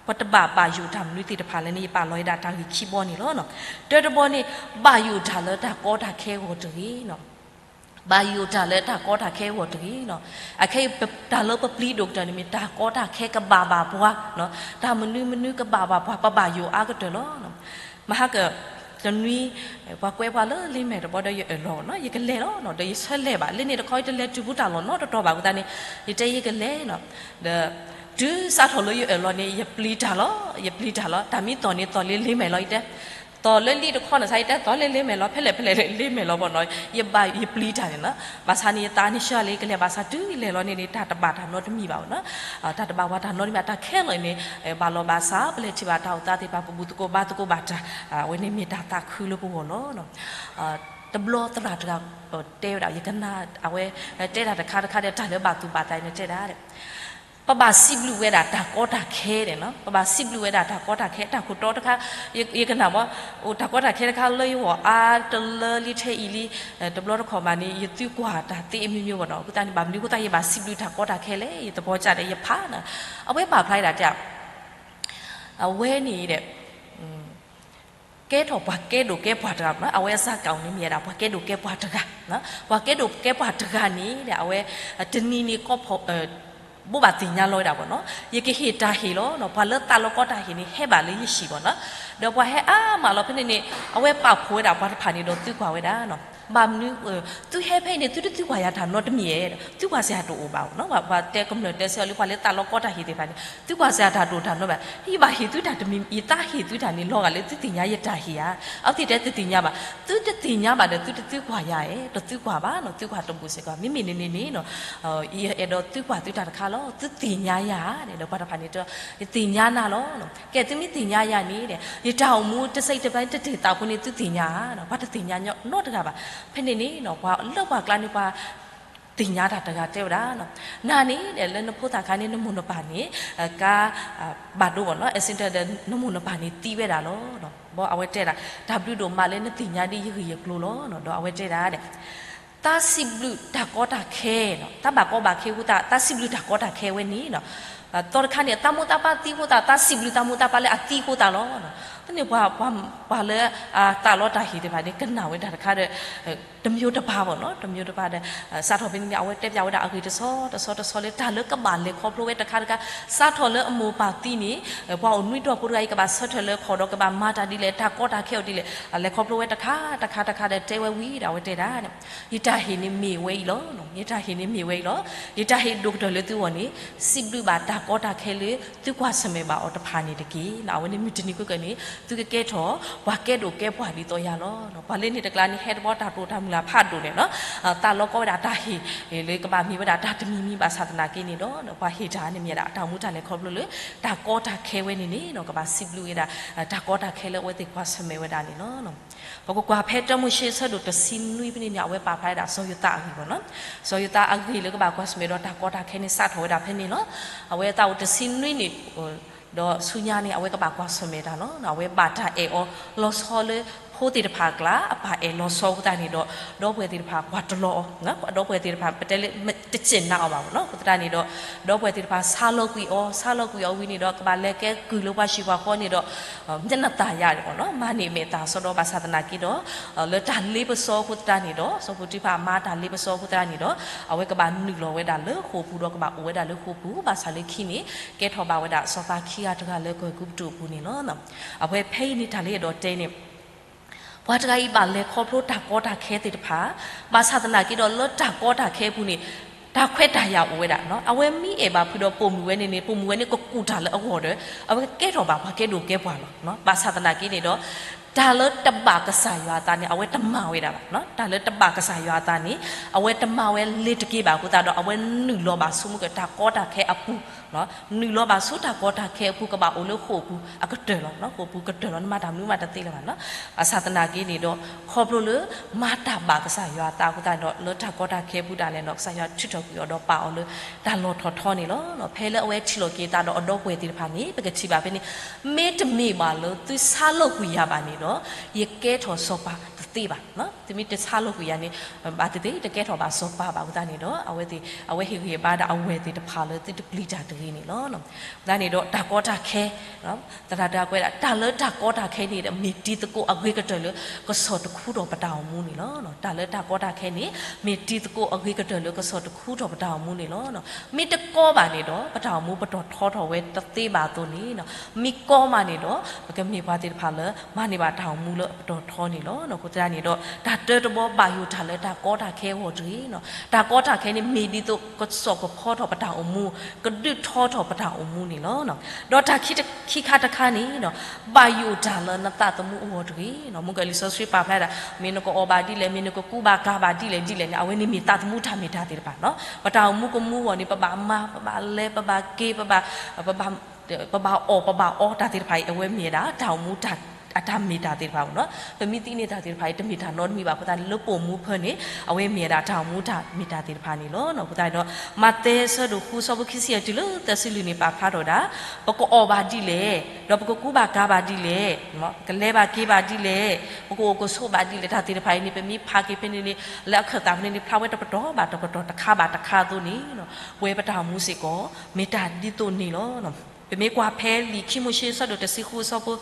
ပတဘၣ်ဘၣ်ယိၣ်တၢ်မနုၤသ့ၣ်တဖၣ်လဲၣ်န့ၣ် ယပာ်လီၤဝဲဒၣ်တၢ်ဂ့ၢ်ခံဘီန့ၣ်လီၤ. တၢတဘီန့ၣ် ဘၣ်ယိၣ်တၢ်လၢတၢ်ကီတၢ်ခဲအဂီၢ်တဂ့ၤနီၤ, ဘၣ်ယိၣ်တၢ်လၢတၢ်ကီတၢ်ခဲအဂီၢ်တဂ့ၤနီၤ, အခဲအံၤ တၢ်လၢပပျံၤဒိၣ်ကတၢၢ်န့ၣ်မ့ၢ် တၢ်ကီတၢ်ခဲကဘၣ်ဘၣ်ပှၤ, တၢ်မနုၤမနုၤကဘၣ်ဘၣ်ပှၤ ပဘၣ်ယိၣ်အါကတၢၢ်လီၤ. မဟါက တနွံ ပှၤကွဲပှၤလၢလ့မဲာ်တဘီဒီးယအၢၣ်လီၤနီၤ, ယကလဲၤလီၤနီၤ, ဒီးယဆၢလဲၤဘၣ်, လၢန့ၣ်တခီယတလဲၤတုၤဘူးတၢ်လီၢ်နီတတီၤဘၣ်အဃိသတးန့ၣ် ယတဲယကလဲၤနီၤ, ဒီး တုၤစးထီၣ်လၢယအၢၣ်လီၤန့ၣ် ယပျံၤတၢ်လီၤ, ယပျံၤတၢ်လီၤ, တၢ်မ့ၢ်သီၣ်န့ၣ်သီၣ်လၢလ့မဲာ်လီၤ, ယတဲ သီၣ်လၢလံတခီန့ၣ် စးယတဲသီၣ်လၢလ့မဲာ်လီၤ, ဖဲလဲၣ်ဖဲလဲၣ်လၢလ့မဲာ်လီၤဘၣ်နီၤ, ယဘၣ်ယပျံၤတၢ်န့ၣ်နီၤ, ဘၣ်ဆၣ်န့ၣ် ယသးန့ၣ်ဆှၢလၢယကလဲၤဘၣ်ဆၣ် တုၤယလဲၤလီၤန့ၣ်န့ၣ် တၢ်တဘၣ်တၢ်နီတမံၤဘၣ်နီၤ, တၢ်တဘၣ်ပှၤတၢ်နီတမံၤ တၢ်ခဲလၢာ်န့ၣ် ဘၣ်လီၤဘၣ်စး ပလဲၤထံၣ်ဘၣ်တၢ်အိၣ်သးသ့ၣ်တဖၣ် ပဘူၣ်သကိးဘါသကိးဘၣ်တၢ်, အဝဲန့ၣ်မ့ၢ်တၢ်သးခုလၢပဂီၢ်လီၤ. တဘျီသရၣ်တဂၤ တဲဝဲဒၣ် ယကနၣ် အဝဲ တဲတၢ်တခါတခါဒီး တၢ်လၢဘၣ်သူၣ်ဘၣ်သးန့ၣ်တဲဒၣ် ပဘၣ်စံးဘျုးဝဲဒၣ်တၢ်ကီတၢ်ခဲန့ၣ်နီၤ, ပဘၣ်စံးဘျုးဝဲဒၣ်တၢ်ကီတၢ်ခဲ တၢ်ခိၣ်တီတခါ, ယကနၣ်ဘၣ် အိၣ်တၢ်ကီတၢ်ခဲတခါလၢယဂီၢ်အါတလၢလံ ထဲအံၤလံ, တဘျီတခီၣ်ဘၣ်န့ၣ် ယသံကွၢ်တၢ်သ့အမျိုးမျိုးဘၣ်နီၤ, အဃိသတးန့ၣ် ဘၣ်မနုၤအဃိသတး ယဘၣ်စံးဘျုးတၢ်ကီတၢ်ခဲလဲၣ်, ယသဘောကျတယ် ယဖးနီၤ, အဝဲပာ်ဖျါဒၣ်တဲ အဝဲန့ၣ်ဒီး ကဲထီၣ်ပှၤကဲဒိၣ်ကဲပှၢ်တဂၤနီၤ, အဝဲအစၢ်ကအိၣ်န့ၣ်မ့ၢ်ဝဲဒၣ် ပှၤကဲဒိၣ်ကဲပှၢ်တဂၤ, ပှၤကဲဒိၣ်ကဲပှၢ်တဂၤန့ၣ်ဒီး အဝဲ တနံၤန့ၣ်ကီဖီ ဘိးဘၣ်သ့ၣ်ညါလီၤဝဲဒၣ်ဘၣ်နီၤ, ယကဟ့ၣ်တၢ်ဟ့ၣ်လီၤနီၤ, ပှၤလၢသးလီကီတၢ်ဟ့ၣ်န့ၣ် ဟဲဘၣ်လၢယဟံၣ်ဘၣ်နီၤ, ဒီးပှၤဟဲအါမးလီၤဖဲန့ၣ်န့ၣ် အဝဲပာ်ဖှိၣ်ဝဲဒၣ်ပှၤတဖၣ်န့ၣ်ဒီးသံကွၢ်ဝဲဒၣ်နီၤ, ဘၣ်မနုၤ သုဟဲဖဲအံၤန့ၣ် သုတသံကွၢ်ယၤတၢ်နီတမံၤဧါ, သံကွၢ်စရာတအိၣ်ဘၣ်နီၤ, ပှၤတဲကမျၢၢ်တဲဆၢအီၤလၢပှၤလၢသးလီကီတၢ်ဟ့ၣ်သ့ၣ်တဖၣ်န့ၣ် သံကွၢ်စရာတၢ်တအိၣ်တၢ်နီဘၣ်, ယဘၣ်ဟ့ၣ်သုတၢ်တမံၤ ယသးဟ့ၣ်သုတၢ်န့ၣ် လီၤဂာ်လၢသုသ့ၣ်ညါယတၢ်ဟ့ၣ်ဧါ, အဝဲသ့ၣ်တဲတသ့ၣ်ညါဘၣ်, သုတသ့ၣ်ညါဘၣ်ဒီး သုတသံကွၢ်ယၤဧါ, တသံကွၢ်ဘၣ်နီၤ, သံကွၢ်တဘူၣ်စ့ၢ်ကီး, မ့မ့ၢ်န့ၣ်န့ၣ်န့ၣ်နီၤ ယအဲၣ်ဒိးသံကွၢ်သုတၢ်တခါလီၤ, သုသ့ၣ်ညါယၤဧါ, ဒီးပှၤတဖၣ်န့ၣ် ယသ့ၣ်ညါနၤလီၤ, ကဲသုမ့ၢ်သ့ၣ်ညါယၤန့ၣ် ယတၢ်အိၣ်မူတစဲးတပျဲတတ့ၢ်သးဖိန့ၣ် သုသ့ၣ်ညါဧါ, ပှၤတသ့ၣ်ညါနီတဂၤဘၣ်, ဖဲန့ၣ်န့ၣ်နီၤ ပှၤလၢပှၤကျါန့ၣ် ပှၤ သ့ၣ်ညါတၢ်တဂၤတဲဝဲဒၣ်, နၤန့ၣ် လၢနဖိသၣ်ခါန့ၣ် နမိၢ်နပၢ်န့ၣ် ကါ ဘၣ်ဒိဘၣ်နီၤ accident ဒီး နမိၢ်နပၢ်န့ၣ်သံဝဲဒၣ်လီၤ. ဘီအဝဲတဲဒၣ် တၢ်ဘျုးဒိၣ်မးလၢနသ့ၣ်ညါဒ်ယဂ့ၢ်ယကျိၤလီၤ. ဒီးအဝဲတဲဒၣ် သးစံးဘျုးတၢ်ကီတၢ်ခဲ, သးဘၣ်ကီဘၣ်ခဲအဃိသတး သးစံးဘျုးတၢ်ကီတၢ်ခဲဝဲန့ၣ် သီတခါန့ၣ် သးမိၢ်သးပၢ်သံအဃိသတး သးစံးဘျုးသးမိၢ်သးပၢ်လၢအသံအဃိသတးလီၤ. တန့ၢ်ပှၤ ပှၤလၢအသးလီတၢ်ဟ့ၣ်သ့ၣ်တဖၣ်န့ၣ် ကနၣ်ဝဲတၢ်တခါဒီး တမျိုးတပါဘၣ်နီၤ တမျိုးတပါဒီး စးထီၣ်ဖဲန့ၣ်န့ၣ် အဝဲတဲပျးဝဲဒၣ်အဂ့ၢ်တဆီတဆီတဆီလၢ တၢ်လၢကဘၣ်လဲၤခီဖျိဝဲတခါတခါ, စးထီၣ်လၢအမိၢ်ပၢ်သံန့ၣ် ပှၤအိၣ်နွံဒီပုၢ်တဂၤအံၤ ကဘၣ်ဆၢထၢၣ်လၢခီၣ်ဒီးကဘၣ်မၤတၢ်ဒ်လဲၣ် တၢ်ကီတၢ်ခဲအိၣ်ဒ်လဲၣ် လဲၤခီဖျိဝဲတခါတခါတခါဒီး တဲဝဲဝံၤဒီး အဝဲတဲဒၣ် ယတၢ်ဟ့ၣ်န့ၣ်မ့ၢ်ဝဲအံၤလီၤ. ယတၢ်ဟ့ၣ်န့ၣ်မ့ၢ်ဝဲအံၤလီၤ. ယတၢ်ဟ့ၣ်ဒိၣ်ကတၢၢ်လၢသုဂီၢ်န့ၣ် စံးဘျုးဘၣ်တၢ်ကီတၢ်ခဲလၢသုကွၢ်ဆၢၣ်မဲာ်ဘၣ်အီၤတဖၣ်န့ၣ်တက့ၢ်. အဝဲန့ၣ်မုၢ်တနံၤခဲကနံၣ်န့ၣ် သုကကဲထီၣ် ပှၤကဲဒိၣ်ကဲပှၢ်ဒ်သိးယၤလီၤ. ပှၤလၢန့ၣ်တကျါန့ၣ် ဟဲတဘျီတၢ်တိာ်တၢ်မုၢ်လၢ်ဖးဒိၣ်န့ၣ်နီၤ သးလီကီဝဲဒၣ်တၢ်ဟ့ၣ်လၢကဘၣ်မ့ၢ်ဝဲဒၣ်တၢ်တမံၤမံၤဘၣ်ဆၣ်သနာ်က့န့ၣ်ဒီး ပှၤဟ့ၣ်တၢ်န့ၣ်မ့ၢ်ဒၣ်တၢ်အိၣ်မူတၢ်လဲၤခီဖျိလၢ တၢ်ကီတၢ်ခဲဝဲန့ၣ်န့ၣ် ကဘၣ်စံးဘျုးဝဲဒၣ် တၢ်ကီတၢ်ခဲလၢအဝဲသ့ၣ်ကွၢ်ဆၢၣ်မဲာ်ဝဲဒၣ်န့ၣ်လီၤ. ပကကွၢ်ဖဲတၢမိၤၡ့ဆၢဒိၣ်တဆံနွံဖဲန့ၣ်န့ၣ် အဝဲပာ်ဖျါဝဲဒၣ်စီၤယိၤသးအဂ့ၢ်ဘၣ်နီၤ. စီၤယိၤသးအဂ့ၢ်လၢကဘၣ်ကွၢ်ဆၢၣ်မဲာ်ဒီးတၢ်ကီတၢ်ခဲန့ၣ် စးထီၣ်ဝဲဒၣ်ဖဲန့ၣ်လီၤ. အဝဲသးအိၣ်တဆံနွံန့ၣ် ဒီးဆူညါန့ၣ် အဝဲကဘၣ်ကွၢ်ဆၢၣ်မဲာ်တၢ်လီၤ. အဝဲဘၣ်တၢ်အဲၣ်အီၤလီၤဆီလၢဖိသ့ၣ်တဖၣ်အကျါ အဘၣ်အဲၣ်လီၤဆီအဃိသတးန့ၣ်ဒီး ဒီပုၢ်ဝဲၢ်သ့ၣ်တဖၣ်ကွၢ်တလီၤအီၤ, ဒီပုၢ်ဝဲၢ်သ့ၣ်တဖၣ် ပတဲလၢ တစဲးနးအီၤဘၣ်နီၤ. အဃိသတးန့ၣ်ဒီး ဒီပုၢ်ဝဲၢ်သ့ၣ်တဖၣ် ဆါလီၤကွံာ်အီၤ, ဆါလီၤကွံာ်အီၤဝံၤန့ၣ်ဒီး ကဘၣ်လဲၤကဲကုၢ်လၢပှၤဟံၣ်ပှၤဃီန့ၣ်ဒီး မျက်နှာသာရ မၤန့ၢ်မဲာ်သၣ် စီဒီဘၣ်ဆၣ်သနာ်က့ဒီး လၢတၢ်လ့ပစီအဃိသတးန့ၣ်ဒီး စီၤပီတံဖၤမၤတၢ်လ့ပစီအဃိသတးန့ၣ်ဒီး အဝဲကဘၣ်နုာ်လီၤဝဲဒၣ်လၢဃိာ်ပူၤဒီးကဘၣ်အိၣ်ဝဲဒၣ်လၢဃိာ်ပူၤ ဘၣ်ဆၣ်လၢခံန့ၣ် ကဲထီၣ်ဘၣ်ဝဲဒၣ်စီၤပၤခံဂၤတဂၤလၢကီၢ်အဲၤကူပတူးအပူၤန့ၣ်လီၤ. အဝဲဖဲအံၤန့ၣ်တၢ်လၢအဲၣ်ဒိးတဲန့ၣ် ပှၤတဂၤအံၤဘၣ်လဲၤခီဖျိတၢ်ကီတၢ်ခဲသ့ၣ်တဖၣ် ဘၣ်ဆၣ်သနာ်က့ဒီးလၢတၢ်ကီတၢ်ခဲအပူၤန့ၣ် တၢ်ခွဲးတၢ်ယာ်အိၣ်ဝဲဒၣ်, အဝဲမ့ၢ်အဲၣ်ဘၣ်ဖုဒီးပိာ်မုၣ်ဝဲန့ၣ်န့ၣ် ပိာ်မုၣ်ဝဲန့ၣ်ကကူၣ်တၢ်လၢအဂီၢ်ဒီး အဝဲကကဲထီၣ်ဘၣ်ပှၤကဲဒိၣ်ကဲပှၢ်လီၤ. ဘၣ်ဆၣ်သနာ်က့န့ၣ်ဒီး တၢ်လၢတဘၣ်ကစၢ်ယွၤအသးန့ၣ် အဝဲတမၤဝဲဒၣ်ဘၣ်, တၢ်လၢတဘၣ်ကစၢ်ယွၤအသးန့ၣ် အဝဲတမၤဝဲလ့ၤတက့ၤဘၣ်အဃိသတးဒီး အဝဲနုာ်လီၤဘၣ်ဆူမုၢ်ကတၢ်ကီတၢ်ခဲအပူၤ နုာ်လီၤဘၣ်ဆူတၢ်ကီတၢ်ခဲအပူၤ ကဘၣ်အိၣ်လၢဃိာ်ပူၤအကတၢၢ်လီၤ. ဃိာ်ပူၤကတၢၢ်လီၤ နမၤတၢ်မနုၤမးတသ့လၢၤဘၣ်နီၤ. ဘၣ်ဆၣ်သနာ်က့န့ၣ်ဒီး ခီဖျိလၢ မၤတၢ်ဘၣ်ကစၢ်ယွၤအသးအဃိသတးဒီး လၢတၢ်ကီတၢ်ခဲအပူၤဒၣ်လဲာ်ဒီး ကစၢ်ယွၤထုးထီၣ်ကွံာ်အီၤဒီးပာ်အီၤလၢတၢ်လီၢ်ထီၣ်ထီန့ၣ်လီၤ. ဖဲလၢအဝဲထံၣ်လိာ်က့ၤအသးဒီးအဒီပုၢ်ဝဲၢ်သ့ၣ်တဖၣ်န့ၣ် ပကထံၣ်ဘၣ်ဖဲန့ၣ် မ့တမ့ၢ်ဘၣ်လၢသုဆါလီၤကွံာ်ယၤဘၣ်န့ၣ်ဒီး ယကဲထီၣ်စီၤပၤတသ့ဘၣ်. သုမ့ၢ်တဆါလီၤကွံာ်ယၤန့ၣ် ဘၣ်သ့ၣ်သ့ၣ် တကဲထီၣ်ဘၣ်စီၤပၤဘၣ်အဃိသတးန့ၣ်ဒီး အဝဲသ့ၣ် အဝဲဟ့ၣ်ဂံၢ်ဘါဒၣ်အဝဲၢ်သ့ၣ်တဖၣ်လၢသုတပျံၤတၢ်တဂ့ၤန့ၣ်လီၤ. အဃိသတးန့ၣ်ဒီး တၢ်ကီတၢ်ခဲ သရၣ်တဂၤကွဲးဒၣ် တၢ်လၢတၢ်ကီတၢ်ခဲန့ၣ်ဒီး မ့ၢ်တံၤသကိးအဂ့ၤကတၢၢ်လၢ ကစီၣ်တခူထီၣ်ပတၢ်အိၣ်မူန့ၣ်လီၤ. တၢ်လၢတၢ်ကီတၢ်ခဲန့ၣ် မ့ၢ်တံၤသကိးအဂ့ၤကတၢၢ်လၢ ကစီၣ်တခူထီၣ်ပတၢ်အိၣ်မူန့ၣ်လီၤ. မ့ၢ်တကီဘၣ်န့ၣ်ဒီး ပတၢ်အိၣ်မူပတီၢ်ထီထီၣ်ဝဲတသ့ဘၣ်အသိးန့ၣ် မ့ၢ်ကီမးန့ၣ်ဒီး ပကမ့ၢ်ပှၤသ့ၣ်တဖၣ်လၢ မၤန့ၢ်ဘၣ်တၢ်အိၣ်မူလၢအပတီၢ်ထီန့ၣ်လီၤ. အဃိသတးန့ၣ်ဒီး တၢ်တၢတဘီဘၣ်ယိၣ်တၢ်လၢတၢ်ကီတၢ်ခဲအဂီၢ်တဂ့ၤ. တၢ်ကီတၢ်ခဲန့ၣ် မ့ၢ်ဒ်သိးကစီၣ်ကဖီထီၣ်ပတၢ်အိၣ်မူ, ကဒုးထီထီၣ်ပတၢ်အိၣ်မူန့ၣ်လီၤ. ဒီးတၢ်ခံခါတခါန့ၣ် ဘၣ်ယိၣ်တၢ်လၢနသးသမူအဂီၢ်တဂ့ၤ. မုၢ်ကလံာ်စီဆှံပာ်ဖျါဒၣ် မ့ၢ်နကအီၣ်ဘၣ်ဒ်လဲၣ်, မ့ၢ်နကကူဘၣ်ကၤဘၣ်ဒ်လဲၣ်ဒ်လဲၣ်န့ၣ် အဝဲန့ၣ်မ့ၢ်သးသမူတၢ်မ့ၢ်တၢ်သ့ၣ်တဖၣ်လီၤ. ပတၢ်အိၣ်မူကမူအဂီၢ်န့ၣ် ပဘၣ်မၤ, ပဘၣ်လဲၤ, ပဘၣ်က့ၤ, ပဘၣ် ပဘၣ်အီၣ်ပဘၣ်အီတၢ်သ့ၣ်တဖၣ်အံၤ အဝဲမ့ၢ်ဝဲဒၣ် တၢ်အိၣ်မူတၢ်အတၢ်မ့ၢ်တၢ်သ့ၣ်တဖၣ်လီၤ. ပမ့ၢ်သံန့ၢ်တၢ်သ့ၣ်တဖၣ်အံၤ တမ့ၢ်တၢ်နီတမံၤဘၣ်အဃိသတးန့ၣ် လၢပအိၣ်မူဖဲန့ၣ် အဝဲမ့ၢ်ဝဲဒၣ်တၢ်အိၣ်မူတၢ်မ့ၢ်တၢ်သ့ၣ်တဖၣ်န့ၣ်လီၤ. အဃိသတးဒီး မးသဲအဆၢဒိၣ်ဃုအဆၢဖိခံဆံယဲၢ်တုၤလၢသၢဆံလွံၢ်န့ၣ် ပာ်ဖျါထီၣ်ဝဲဒၣ် ပကအီၣ်ဘၣ်ဒ်လဲၣ်, ဒီးပကကူဘၣ်ကၤဘၣ်ဒ်လဲၣ်, ကလဲၤဘၣ်က့ၤဘၣ်ဒ်လဲၣ်, ပကအိၣ်ကဆိးဘၣ်ဒ်လဲၣ် တၢ်သ့ၣ်တဖၣ်အံၤန့ၣ် ပမ့ၢ်ဖးက့ၤဖဲန့ၣ်န့ၣ် လၢအခၢၣ်သးဖဲန့ၣ်န့ၣ် ဖျါဝဲတပတီၢ်ဘၣ်တပတီၢ်တခါဘၣ်တခါအသိးန့ၣ် ပဝဲပတၢ်အိၣ်မူစ့ၢ်ကီး မ့ၢ်တၢ်ဒ်သိးန့ၣ်လီၤ. ပမ့ၢ်ကွၢ်ဖဲလံာ်ခံမိၤၡ့အဆၢဒိၣ်တဆံဃုအဆၢဖိ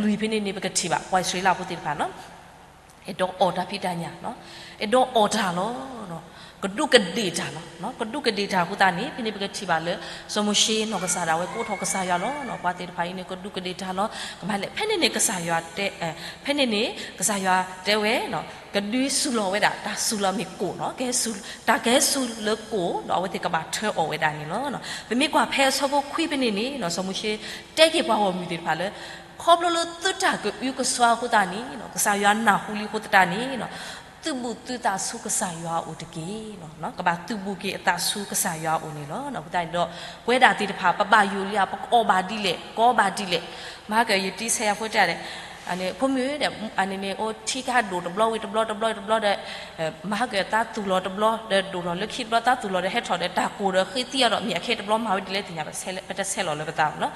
လွံၢ်ဖဲန့ၣ်န့ၣ် ပကထံၣ်ဘၣ်ပှၤအံၣ်စရ့လးဖိသ့ၣ်တဖၣ် အဲၣ်ဒိးအီၣ်တၢ်ဖံးတၢ်ညၣ်, အဲၣ်ဒိးအီၣ်တၢ်လီၤ. ကဒူးကဒ့ၣ်တၢ်လီၤ. ကဒူးကဒ့ၣ်တၢ်အဃိသတးန့ၣ် ဖဲန့ၣ်ပကထံၣ်ဘၣ်လၢ စီၤမိၤၡ့နီၢ်ကစၢ်ဒၣ်ဝဲ ကအိးထီၣ်ကစၢ်ယွၤလီၤ. ပှၤသ့ၣ်တဖၣ်အံၤန့ၣ် ကဒူးကဒ့ၣ်တၢ်လီၤ. ကမၤလဲၣ် ဖဲန့ၣ်န့ၣ် ကစၢ်ယွၤတဲ, ဖဲန့ၣ်န့ၣ် ကစၢ်ယွၤတဲဝဲ ကဒုးစူၤလီၤဝဲဒၣ် တၢ်စူၤလီၤမ့ၢ်ကိၣ်နီၤ, ကဟဲစူၤ, တၢ်ကဟဲစူၤလၢကိၣ်ဒီး အဝဲသ့ၣ်ကဘၣ်ထၢအီၣ်ဝဲဒၣ်န့ၣ်လီၤ. ပမ့ၢ်ကွၢ်ဖဲအဆၢဖိခွံဖဲန့ၣ်န့ၣ် စီၤမိၤၡ့တဲက့ၤပှၤဂီၢ်မုၢ်သ့ၣ်တဖၣ်လၢ ခီဖျိလၢသုတၢ်ကအုကစွါအဃိသတးန့ၣ် ကစၢ်ယွၤနၢ်ဟူလံအဃိသတးန့ၣ် သုးဘူးသုသးဆူကစၢ်ယွၤအအိၣ်တက့ၢ်. ကဘၣ်သုးဘူးက့ၤအသးဆူကစၢ်ယွၤအအိၣ်န့ၣ်လီၤ. အဃိသတးန့ၣ်ဒီး ပဝဲဒၣ်သ့ၣ်တဖၣ် ပဘၣ်ယိၣ်လံဧါ, ပကအီၣ်ဘၣ်ဒ်လဲၣ်, ကအီဘၣ်ဒ်လဲၣ်. မဟါကယတံဆဲယၤဖိတဲဒၣ် ဖိမုၣ်ဒီး အန့ၣ်န့ၣ် အိၣ်ထံကဟးဒိၣ်တဘျီဝံၤတဘျီတဘျီတဘျီဒီး မၤဟဲက့ၤသးသူၣ်လီၤတဘျီ ဒီးဒိၣ်လီၤလၢခံတဘျီ သးသူၣ်လီၤဒီးဟဲထီၣ်ဒီးတၢ်ကိၢ်ဒီးဃ့သံအီၤဒီး မ့ၢ်အခဲတဘျီမၤဝဲဒ်လဲၣ်သ့ၣ်ညါ ပတဆဲးလီၤလၢပသးဘၣ်နီၤ.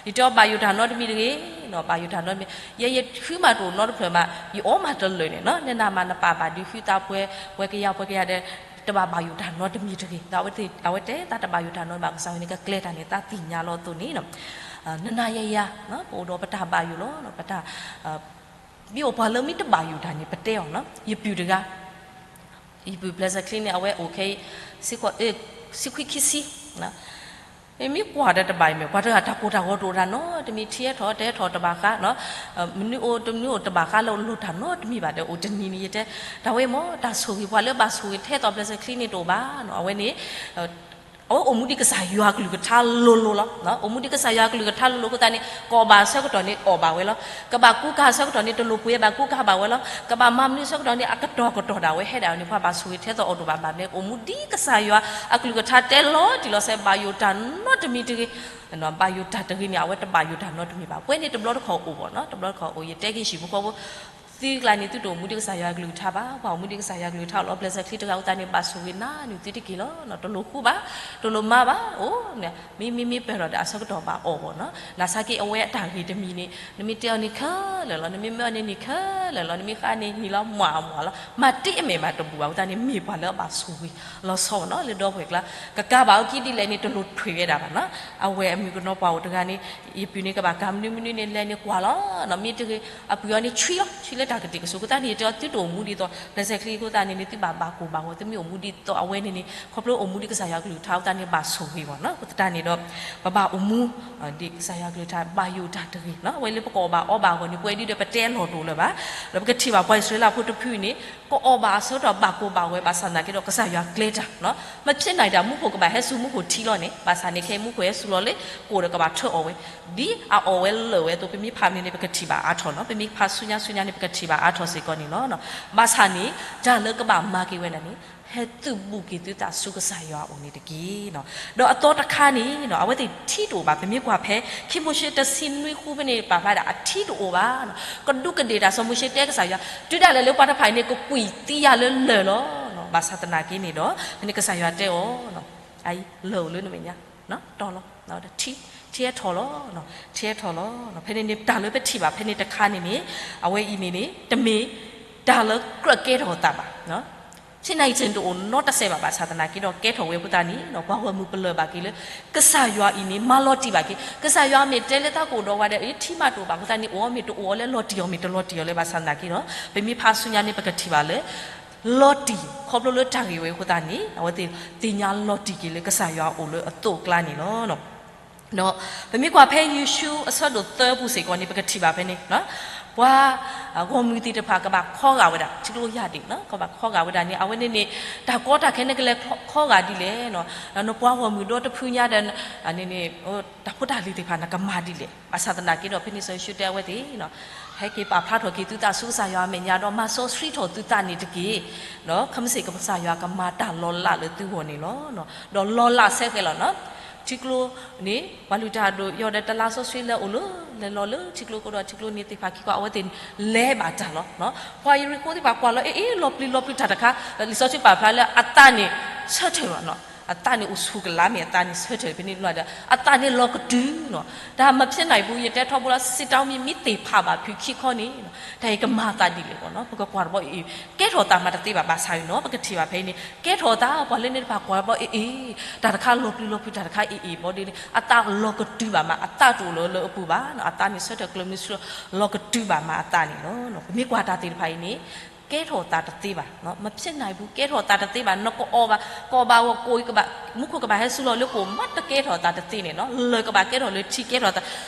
ယတဲအီၤဘၣ်ယိၣ်တၢ်နီတမံၤတဂ့ၤ, ဘၣ်ယိၣ်တၢ်နီတမံၤ, ယဲယဃုမၤတအိၣ်နီတဖျၢၣ်မး ယအီၣ်မၤတလၢာ်န့ၣ်နီၤ, နနၤမးနပာ်ဘၣ်ဒုးဃုသးပှဲၤ ပှဲၤကယၤပှဲၤကယၤဒီး တဘၣ်ဘၣ်ယိၣ်တၢ်နီတမံၤတဂ့ၤ, ဒီးအဝဲတဲသးတဘၣ်ယိၣ်တၢ်နီဘၣ် ကစၢ်ယွၤန့ၣ်ကကျဲၤတၢ်န့ၣ် သးသ့ၣ်ညါလီၤအသိးန့ၣ် နနၤယၤယၤ ပအိၣ်ဒီးပတၢ်ဘၣ်ယိၣ်လီၤ, ပတၢ် မ့ၢ်အိၣ်ပှၤလၢမ့ၢ်တဘၣ်ယိၣ်တၢ်န့ၣ် ပတဲအီၤနီၤ, ယပုၢ်တဂၤ, ယပုၢ်ဘျၢစဲၤချံန့ၣ် အဝဲအိၣ်ခဲအံၤ ဆံခွံခံဆံ, မ့ၢ်ကွၢ်ဒီးတဘၣ်အံၤမ့ၢ် ပှၤတဂၤတၢ်ကိၢ်တၢ်ဂီၤတအိၣ်တၢ်နီတမံၤ ထံဟဲထီၣ် တဟဲထီၣ်တဘၣ်ဃး, မနုၤအိၣ်တမနုၤအိၣ်တဘၣ်ဃးလၢအလိၣ်တၢ်နီတမံၤဘၣ်ဒီး အိၣ်တနံၤန့ၣ် ယတဲ တၢ်ဝဲမ့ၢ် တၢ်ဆိၣ်ဂ့ၤပှၤလၢဘၣ်ဆိၣ်ဂ့ၤထဲသိးဘျၢစဲၤချံန့ၣ်တအိၣ်ဘၣ်နီၤ, အဝဲန့ၣ် အဝဲအိၣ်မူဒ်ကစၢ်ယွၤအကလုၢ်ကထါလိၤလိၤလီၤ, အိၣ်မူဒ်ကစၢ်ယွၤအကလုၢ်ကထါလိၤလိၤအဃိသတးန့ၣ် ကအီၣ်ဘၣ်အဆၢကတီၢ်န့ၣ် အီၣ်ဘၣ်ဝဲလီၤ, ကဘၣ်ကူကၤအဆၢကတီၢ်န့ၣ် တလိၣ်ပှ့ၤဘၣ်ကူကၤဘၣ်ဝဲလီၤ, ကဘၣ်မၤမနုၤအဆၢကတီၢ်န့ၣ် အကတီၢ်ကတီၢ်ဒၣ်ဝဲဟဲဒၣ်န့ၣ် ပှၤဘၣ်ဆိၣ်ဂ့ၤထဲသိးအီၤတအိၣ်ဘၣ်ဘၣ်န့ၣ် အိၣ်မူဒ်ကစၢ်ယွၤအကလုၢ်ကထါတဲလီၤတံၢ်လီၤဆဲး ဘၣ်ယိၣ်တၢ်နီတမံၤတဂ့ၤ, ဘၣ်ယိၣ်တၢ်တဂ့ၤန့ၣ် အဝဲတဘၣ်ယိၣ်တၢ်နီတမံၤဘၣ်, ပဝဲန့ၣ်တဘျီတခီၣ်အိၣ်ဘၣ်နီၤ, တဘျီတခီၣ်အိၣ် ယတဲက့ၤဟံၣ်ဖိဃီဖိ သုကျါန့ၣ် သုတအိၣ်မူဒ်ကစၢ်ယွၤအကလုၢ်ကထါဘၣ်, ပှၤအိၣ်မူဒ်ကစၢ်ယွၤအကလုၢ်ကထါလီၤ, ဘျၢစဲၤချံတဂၤအဃိသတးန့ၣ် ဘၣ်ဆိၣ်ဂ့ၤနၤနုာ်သုတက့ၢ်လီၤ, တလိၣ်ဃူဘၣ်, တလိၣ်မၤဘၣ်, အိၣ် မ့မ့မ့ၢ်ပၢၢ်ထီၣ်ဒီးအဆၢကတီၢ်ဘၣ်အီၣ်ဘၣ်နီၤ, နာ်သက့အဝဲအတၢ်ဂ့ၤတမံၤန့ၣ် နမ့ၢ်တဲအီၤန့ၣ်ခဲလၢာ်လီၤ, နမ့ၢ်မၢအီၤန့ၣ်န့ၣ်ခဲလၢာ်လီၤ, နမ့ၢ်ဃါန့ၣ်နံၤလီၤမွၢ်အမွၢ်လီၤ, မၤတ့ၢ်အမဲာ်မးတဘူၣ်ဘၣ်အဃိသတးန့ၣ် မ့ၢ်ပှၤလၢအဘၣ်ဆိၣ်ဂ့ၤလီၤဆီဘၣ်နီၤ, လၢဒီပုၢ်ဝဲၢ်ကျါ ကကၤဘၣ်အီၤခံဒ်လဲၣ်န့ၣ် တလိၣ်ထွံၣ်ဝဲဒၣ်ဘၣ်နီၤ, အဝဲအမုၣ်ကနီၤပှၤအိၣ်တဂၤန့ၣ် ယပုၢ်န့ၣ်ကဘၣ်ကၤမနုၤမနုၤန့ၣ် လဲၤန့ၣ်ကွၢ်လီၤ, မ့ၢ်တဂ့ၤ အပုၢ်အီၤန့ၣ်ဆှံလီၤ, ဆှံလၢတၢ်ကတံာ်ကစူၤအဃိသတးန့ၣ် ယတဲအီၤသုတအိၣ်မူဒ်သိး ဘျၢစဲၤချံအဃိသတးန့ၣ် သုဘၣ်ဘၣ်ကိၢ်ဘၣ်ဂီၤ, သုမ့ၢ်အိၣ်မူဒ်သိးအဝဲန့ၣ်န့ၣ် ခီဖျိအိၣ်မူဒ်ကစၢ်ယွၤအကလုၢ်ကထါအဃိသတးန့ၣ် ဘၣ်ဆိၣ်ဂ့ၤဘၣ်နီၤ, အဃိသတးန့ၣ်ဒီး ပဘၣ်အိၣ်မူ ဒ်ကစၢ်ယွၤအကလုၢ်ကထါ ဘၣ်ယိၣ်တၢ်တဂ့ၤနီၤ, အဝဲလၢပကအီၣ်ဘၣ်အီဘၣ်အဂီၢ်န့ၣ် ပဝဲဒ်ဒီးပတဲအလီၢ်တအိၣ်လၢၤဘၣ်, ဒီးပကထံၣ်ဘၣ်ပှၤအံၣ်စရ့လးဖိတဖုအံၤန့ၣ် ကအီၣ်ဘၣ်အဆၢကတီၢ်ဘၣ်ကိၢ်ဘၣ်ဂီၤဘၣ်ဆၣ်သနာ်က့ဒီး ကစၢ်ယွၤကျဲၤတၢ်နီၤ, မ့ၢ်ဖဲန့ၣ်ဒီး မူခိၣ်ကဘၣ်ဟဲစူၤမူခိၣ်ထံလီၤန့ၣ်, ဘၣ်ဆၣ်န့ၣ် ခဲအံၤမူခိၣ်ဟဲစူၤလီၤလၢကိၣ်ဒီးကဘၣ်ထၢအီၣ်ဝဲ, ဒ်အအီၣ်ဝဲလၢာ်ဝဲအသိး ပမ့ၢ်ဖးမနုၤန့ၣ် ပကထံၣ်ဘၣ်အါထီၣ်နီၤ, ပမ့ၢ်ဖးဆူညါဆူညါန့ၣ် ပကထံၣ်ဘၣ်အါထီၣ်စ့ၢ်ကီးန့ၣ်လီၤ. ဘၣ်ဆၣ်န့ၣ် တၢ်လၢကဘၣ်မၤက့ၤဝဲဒၣ်န့ၣ် ဟဲသုးဘူးက့ၤသုသးဆူကစၢ်ယွၤအအိၣ်န့ၣ်တက့ၢ်နီၤ, ဒီးအသီတခါန့ၣ်နီၤ အဝဲသ့ၣ်ထံတအိၣ်ဘၣ်, ပမ့ၢ်ကွၢ်ဖဲ ခံမိၤၡ့တဆံနွံဃုဖဲန့ၣ် ပာ်ဖျါဒၣ်အထံတအိၣ်ဘၣ်, ကဒူးကဒ့ၣ်တၢ် စီၤမိၤၡ့တဲကစၢ်ယွၤ, တုၤဒၣ်လဲာ်လၢပှၤတဖၣ်အံၤန့ၣ် ကကွံာ်သံယၤလၢလၢၢ်လီၤ, ဘၣ်ဆၣ်သနာ်က့န့ၣ်ဒီး ဖဲန့ၣ်ကစၢ်ယွၤတဲအီၤ အအံၤ လၢၢ်အိၣ်လၢနမဲာ်ညါ, တီၢ်လီၤ, ထံ ထံဟဲထီၣ်လီၤ, ထံဟဲထီၣ်လီၤ, ဖဲန့ၣ်န့ၣ် တၢ်လၢပထံၣ်ဘၣ်ဖဲန့ၣ်တခါန့ၣ်န့ၣ် အဝဲအံၤန့ၣ်န့ၣ် တမ့ၢ်တၢ်လၢကြၢးကဲထီၣ်သးဘၣ်, ဖဲန့ၣ်အံၤန့ၣ်တအိၣ်နီတစဲးဘၣ်, ဘၣ်ဆၣ်သနာ်က့ဒီးကဲထီၣ်ဝဲအဃိသတးန့ၣ် ပှၤဂီၢ်မုၢ်ပလၢၢ်ဘၣ်က့ၤလၢ ကစၢ်ယွၤအံၤန့ၣ် မၤလီၤတံၢ်ဘၣ်က့ၤ, ကစၢ်ယွၤမ့ၢ်တဲလၢတၢ်ကအိၣ်ဒီးဝဲဒၣ် ထံမးတအိၣ်ဘၣ်အဃိသတးန့ၣ် အိၣ်အီၤမ့ၢ်တအိၣ်အီၤလၢလီၤတံၢ်အီၤမ့ၢ်တလီၤတံၢ်အီၤလၢ ဘၣ်ဆၣ်သနာ်က့ဒီး ပမ့ၢ်ဖးဆူညါန့ၣ် ပကထံၣ်ဘၣ်လၢ လီၤတံၢ် ခီဖျိလၢတၢ်ဂ့ၢ်ဝဲအဃိသတးန့ၣ် အဝဲသ့ၣ်သ့ၣ်ညါလီၤတံၢ်က့ၤလၢကစၢ်ယွၤအအိၣ်လၢအသိးအကျါန့ၣ်လီၤ. ဒီးပမ့ၢ်ကွၢ်ဖဲယိၤၡူအဆၢဒိၣ်သၢပူၤစ့ၢ်ကီးန့ၣ် ပကထံၣ်ဘၣ်ဖဲန့ၣ် ပှၤဂီၢ်မုၢ်သ့ၣ်တဖၣ်ကဘၣ်ခီဂာ်ဝဲဒၣ် ထံကျိယၢ်ဒ့ၣ် ကဘၣ်ခီဂာ်ဝဲဒၣ်န့ၣ် အဝဲန့ၣ်န့ၣ် တၢ်ကီတၢ်ခဲန့ၣ်ကလဲၤခီဂာ်ဒ်လဲၣ်, နပှၤဂီၢ်မုၢ်ဒီတဖုညါဒီး တၢ်ဖိတၢ်လံၤသ့ၣ်တဖၣ်န့ၣ် ကမၤဒ်လဲၣ်. ဘၣ်ဆၣ်သနာ်က့ဒီး ဖဲန့ၣ်စီၤယိၤၡူတဲအဝဲသ့ၣ် ဟဲက့ၤပာ်ဖျါထီၣ်က့ၤသုသးဆူကစၢ်ယွၤအမဲာ်ညါဒီး မၤစီဆှံထီၣ်သုသးန့ၣ်တက့ၢ်. ဒီးခဲမုၢ်ဆ့ၣ်ကစၢ်ယွၤကမၤတၢ်လီၤလးလၢသုဂီၢ်န့ၣ်လီၤ. ဒီးလီၤလးဆဲးဃဲးလီၤနီၤ. ထံကျိန့ၣ် ပှၤလုၢ်တၢ်ဒိၣ်ယီၤဒီးတလါစီဆှံလဲၤအိၣ်လၢ လဲၤလီၤလၢထံကျိကဒီး ထံကျိန့ၣ်သ့ၣ်တဖၣ်ခံခီ အဝဲသ့ၣ်လဲၤဘၣ်တၢ်လီၤ. ပှၤယရံၣ်ခိၣ်သ့ၣ်တဖၣ်ကွၢ်လီၤ အ့အ့ လီၤပျံၤလီၤပျံၤတၢ်တခါ, လံာ်စီဆှံပာ်ဖျါလၢအသးန့ၣ်ဆၢထၢၣ်လီၤနီၤ. အသးန့ၣ်အိၣ်ဆူၣ်ကလာ်မ့ၢ်အသးန့ၣ်ဆၢထၢၣ်ဖဲန့ၣ်လီၤဒီး အသးန့ၣ်လီၤကတုၤနီၤ. တၢ်မၤဖျဲးနၤအံၤပူၤ ယတဲထီဘိလီၤ စံးတၢ်မံၤ မ့ၢ်သ့ၣ်ဖးဘၣ်ဖုးခံခီန့ၣ် တၢ်အံၤကမၤအသးဒ်လဲၣ်ကီးနီၤ. ပကကွၢ်တဘျီအံၤ ကဲထီၣ်သးမးတသ့ဘၣ် ဘၣ်ဆၣ်အံၤနီၤ ပကထံၣ်ဘၣ်ဖဲအံၤန့ၣ် ကဲထီၣ်သး ပှၤလၢန့ၣ်တဖၣ်ကွၢ်တဘျီအံၤအံၤ တၢ်တခါလီၤပျံၤလီၤပျံၤ တၢ်တခါအံၤအံၤဘီဒ်န့ၣ် အသးလီၤကတုၤဘၣ်မး အသးတအိၣ်လၢၤလၢအပူၤဘၣ်နီၤ. အသးန့ၣ်ဆၢထၢၣ်ကျၢၤမုဆူ လီၤကတုၤဘၣ်မးအသးန့ၣ်လီၤ. ပမ့ၢ်ကွၢ်တၢ်သ့ၣ်တဖၣ်အံၤန့ၣ် ကဲထီၣ်သးတသ့ဘၣ်, မၤဖျဲးနၤအံၤပူၤ ကဲထီၣ်သးတသ့ဘၣ်. နကအီၣ်ဘၣ် ကအီၣ်ဘၣ်ဝဲကိၣ်ကဘၣ် မူခိၣ်ကဘၣ်ဟဲစူၤလီၤလၢကိၣ် မ့ၢ်တကဲထီၣ်သးတသ့န့ၣ်နီၤ. လၢၢ်ကဘၣ်ကဲထီၣ်လၢထံကဲထီၣ်သး